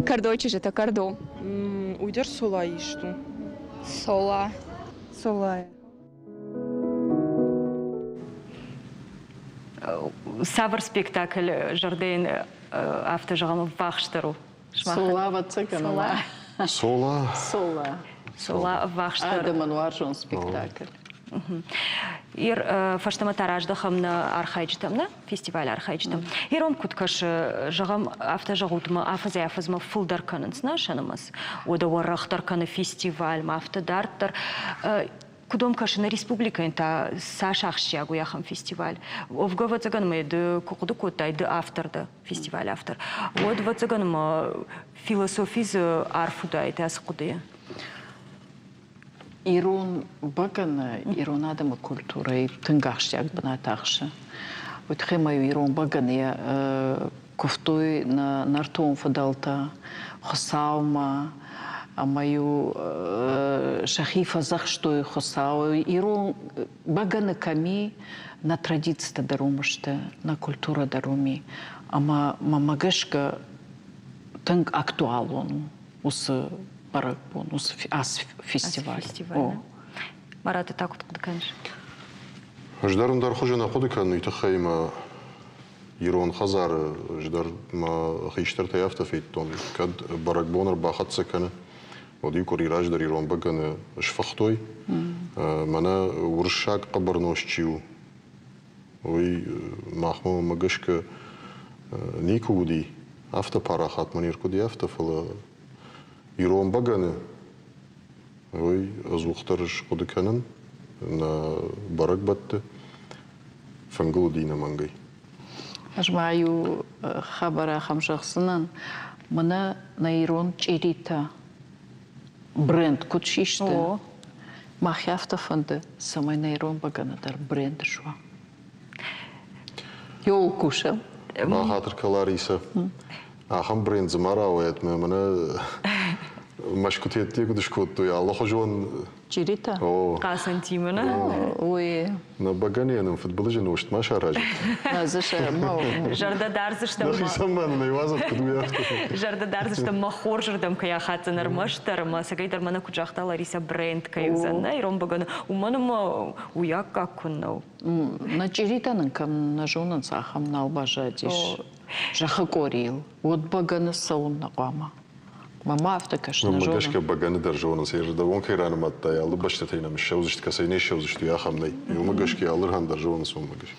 Speaker 5: Кӕрдо чызджытӕ, кӕрдо.
Speaker 10: Уый дӕр Сола ист у.
Speaker 5: Сола.
Speaker 10: Солая.
Speaker 1: Цавӕр спектакль зӕрдӕйӕн афтӕ зӕгъӕм ӕввахсдӕр у?
Speaker 9: Сола, ӕвӕццӕгӕн.
Speaker 1: Сола.
Speaker 8: Сола.
Speaker 9: Сола.
Speaker 1: Сола ӕввахсдӕр.
Speaker 9: Адӕмӕн уарзон спектакль.
Speaker 1: Ир фӕстӕмӕ та раздӕхӕм нӕ архайджытӕм, нӕ фестивалы архайджытӕм. Ирон куыд кӕсы, зӕгъӕм, афтӕ зӕгъут мӕ афӕдзӕй-афӕдзмӕ фылдӕр кӕнынц нӕ сӕ нымӕц. Уӕдӕ уӕрӕхдӕр кӕны фестиваль, афтӕ дарддӕр. Куыд уӕм кӕсы, нӕ республикӕйӕн та цас ахсджиаг у ахӕм фестиваль? Уӕвгӕ, ӕвӕццӕгӕн ӕмӕ ды куы хъуыды кодтай, ды автор дӕ, фестивалы автор, уӕд, ӕвӕццӕгӕн, ӕмӕ философи дзы арф уыдаид ацы хъуыдыйы.
Speaker 9: Ирон бӕгӕны, ирон адӕмы культурӕйы тынг ахсджиаг бынат ахсы. Уый тыххӕй ма ирон бӕгӕныйӕ куывтой нӕ нӕртон фыдӕлтӕ Хуыцаумӕ ӕмӕ-иу сӕхи фӕдзӕхстой Хуыцауы. Ирон бӕгӕны кӕм и, нӕ традицитӕ дӕр уым сты, нӕ культурӕ дӕр уым и. Ӕмӕ мӕмӕ гӕсгӕ тынг актуалон у уыцы бӕрӕгбон, уыцы ацы фестиваль.
Speaker 1: Фестиваль. Марат, ты та куыд хъуыды кӕныс?
Speaker 8: Ӕз дӕр ӕндӕр хуызы нӕ хъуыды кӕнын, уый тыххӕй мӕ ирон хӕдзары ӕз дӕр мӕ хистӕртӕй афтӕ федтон, кӕд бӕрӕгбон ӕрбахӕццӕ кӕны, уӕд-иу къуыри раздӕр ирон бӕгӕны сфыхтой. Мӕнӕ уырыссаг хъӕбӕрнозт чи у, уый махмӕ уымӕ гӕсгӕ никуы уыди. Афтӕ парахат мӕ не рхъуыди афтӕ, фӕлӕ ирон бӕгӕны уый ӕдзухдӕр схъуыды кӕнын нӕ бӕрӕгбӕтты фынгыл уыди ӕнӕмӕнгӕй.
Speaker 9: Ӕз ма иу хабар ахӕм зӕгъдзынӕн, мӕнӕ нӕ ирон чъиритӕ бренд куыд систы, мах афтӕ фӕнды, цӕмӕй нӕ ирон бӕгӕны дӕр бренд суа. Йоу кусӕм.
Speaker 8: Бахатыр кӕ, Ларисӕ. Ахӕм бренд дзы ма рауайӕд, мӕ мӕнӕ Мӕскуыты ӕдде куыд скодтой алыхуызон
Speaker 9: Чъиритӕ?
Speaker 8: О.
Speaker 1: Хъацӕнтимӕ, нӕ?
Speaker 9: Уый.
Speaker 8: Нӕ бӕгӕныйӕн нын фыдбылызы нозт ма саразӕд.
Speaker 1: Зӕрдӕ дардзыстӕм.
Speaker 8: Нӕхицӕн ма нын ӕй уадзӕд, куыд уый афтӕ.
Speaker 1: Зӕрдӕ дардзыстӕм мӕ хорзырдӕм кӕй ахаддзӕн ӕрмӕстдӕр ӕмӕ ӕцӕгӕйдӕр мӕнӕ куыд загъта Ларисӕ бренд кӕй уыдзӕн нӕ ирон бӕгӕны, уымӕн ӕмӕ уый аккаг куыннӕ у.
Speaker 9: Нӕ чъиритӕ нын кӕм нӕ зонынц, ахӕм нал баззадис зӕххы къорийыл. Уӕд бӕгӕны цӕуын нӕ хъуамӕ. Мӕнмӕ афтӕ кӕсы, нӕ
Speaker 8: Мӕнмӕ
Speaker 9: зонын.
Speaker 8: гӕсгӕ бӕгӕны дӕр зонынц. Ӕрдӕбон кӕй ранымадтай, алы бӕстӕтӕй нӕм ссӕудзысты, кӕцӕй не ссӕудзысты, уый ахӕм нӕй. Уымӕ гӕсгӕ алырхан дӕр зонынц, уымӕ гӕсгӕ.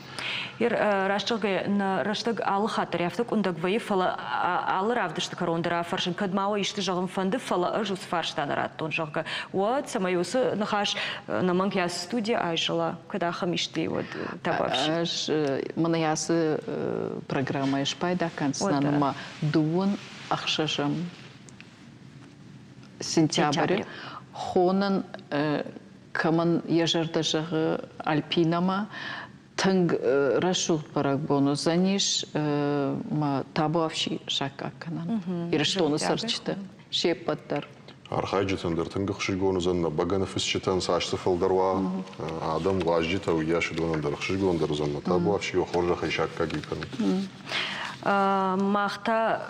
Speaker 1: Ер, раст зӕгъгӕйӕ, нӕ рӕстӕг алы хатт дӕр афтӕ къуындӕг вӕййы, фӕлӕ алы равдысты кӕрон дӕр афӕрсын, кӕд ма уӕ исты зӕгъын фӕнды, фӕлӕ ӕз уыцы фарста нӕ радтон, зӕгъгӕ, уӕд цӕмӕй уыцы ныхас ӕнӕмӕнг ацы студийы айзӕла, кӕд ахӕм исты уӕд табуафси.
Speaker 9: Ӕз мын ацы программӕйы спайда кӕндзынӕн ӕмӕ дыууын ӕхсӕзӕм сентябры хонын, кӕмӕн йӕ зӕрдӕ зӕгъы Альпинӕмӕ, тынг рӕсугъд бӕрӕгбон уыдзӕнис мӕ табуафси саккаг кӕнӕн Ирыстоны цӕрджытӕ се ппӕт дӕр.
Speaker 8: Архайджытӕн дӕр тынг ӕхсызгон уыдзӕн, нӕ бӕгӕныфысджытӕн цас дзы фылдӕр уа адӕм, уазджытӕ, уыйас уыдонӕн дӕр ӕхсызгондӕр уыдзӕн, мӕ табуафси хорзӕхӕй саккаг кӕнут.
Speaker 1: Мах та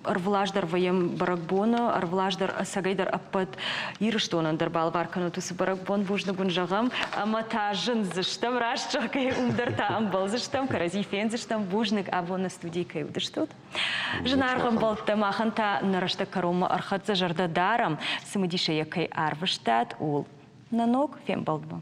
Speaker 1: ӕрвылаз дӕр вӕййӕм бӕрӕгбоны, ӕрвылаз дӕр ӕцӕгӕйдӕр ӕппӕт Ирыстонӕн дӕр балӕвар кӕнут уыцы бӕрӕгбон, бузныг уын зӕгъӕм. Ӕмӕ та зындзыстӕм, раст зӕгъгӕйӕ, уым дӕр та ӕмбӕлдзыстӕм, кӕрӕдзи фендзыстӕм. Бузныг, абон нӕ студийы кӕй уыдыстут. Зынаргъ ӕмбӕлттӕ, махӕн та нӕ рӕстӕг кӕронмӕ ӕрхӕццӕ, зӕрдӕ дарӕм, цымыдисӕй йӕ кӕй арвыстат, ууыл. Нӕ ног фембӕлдмӕ.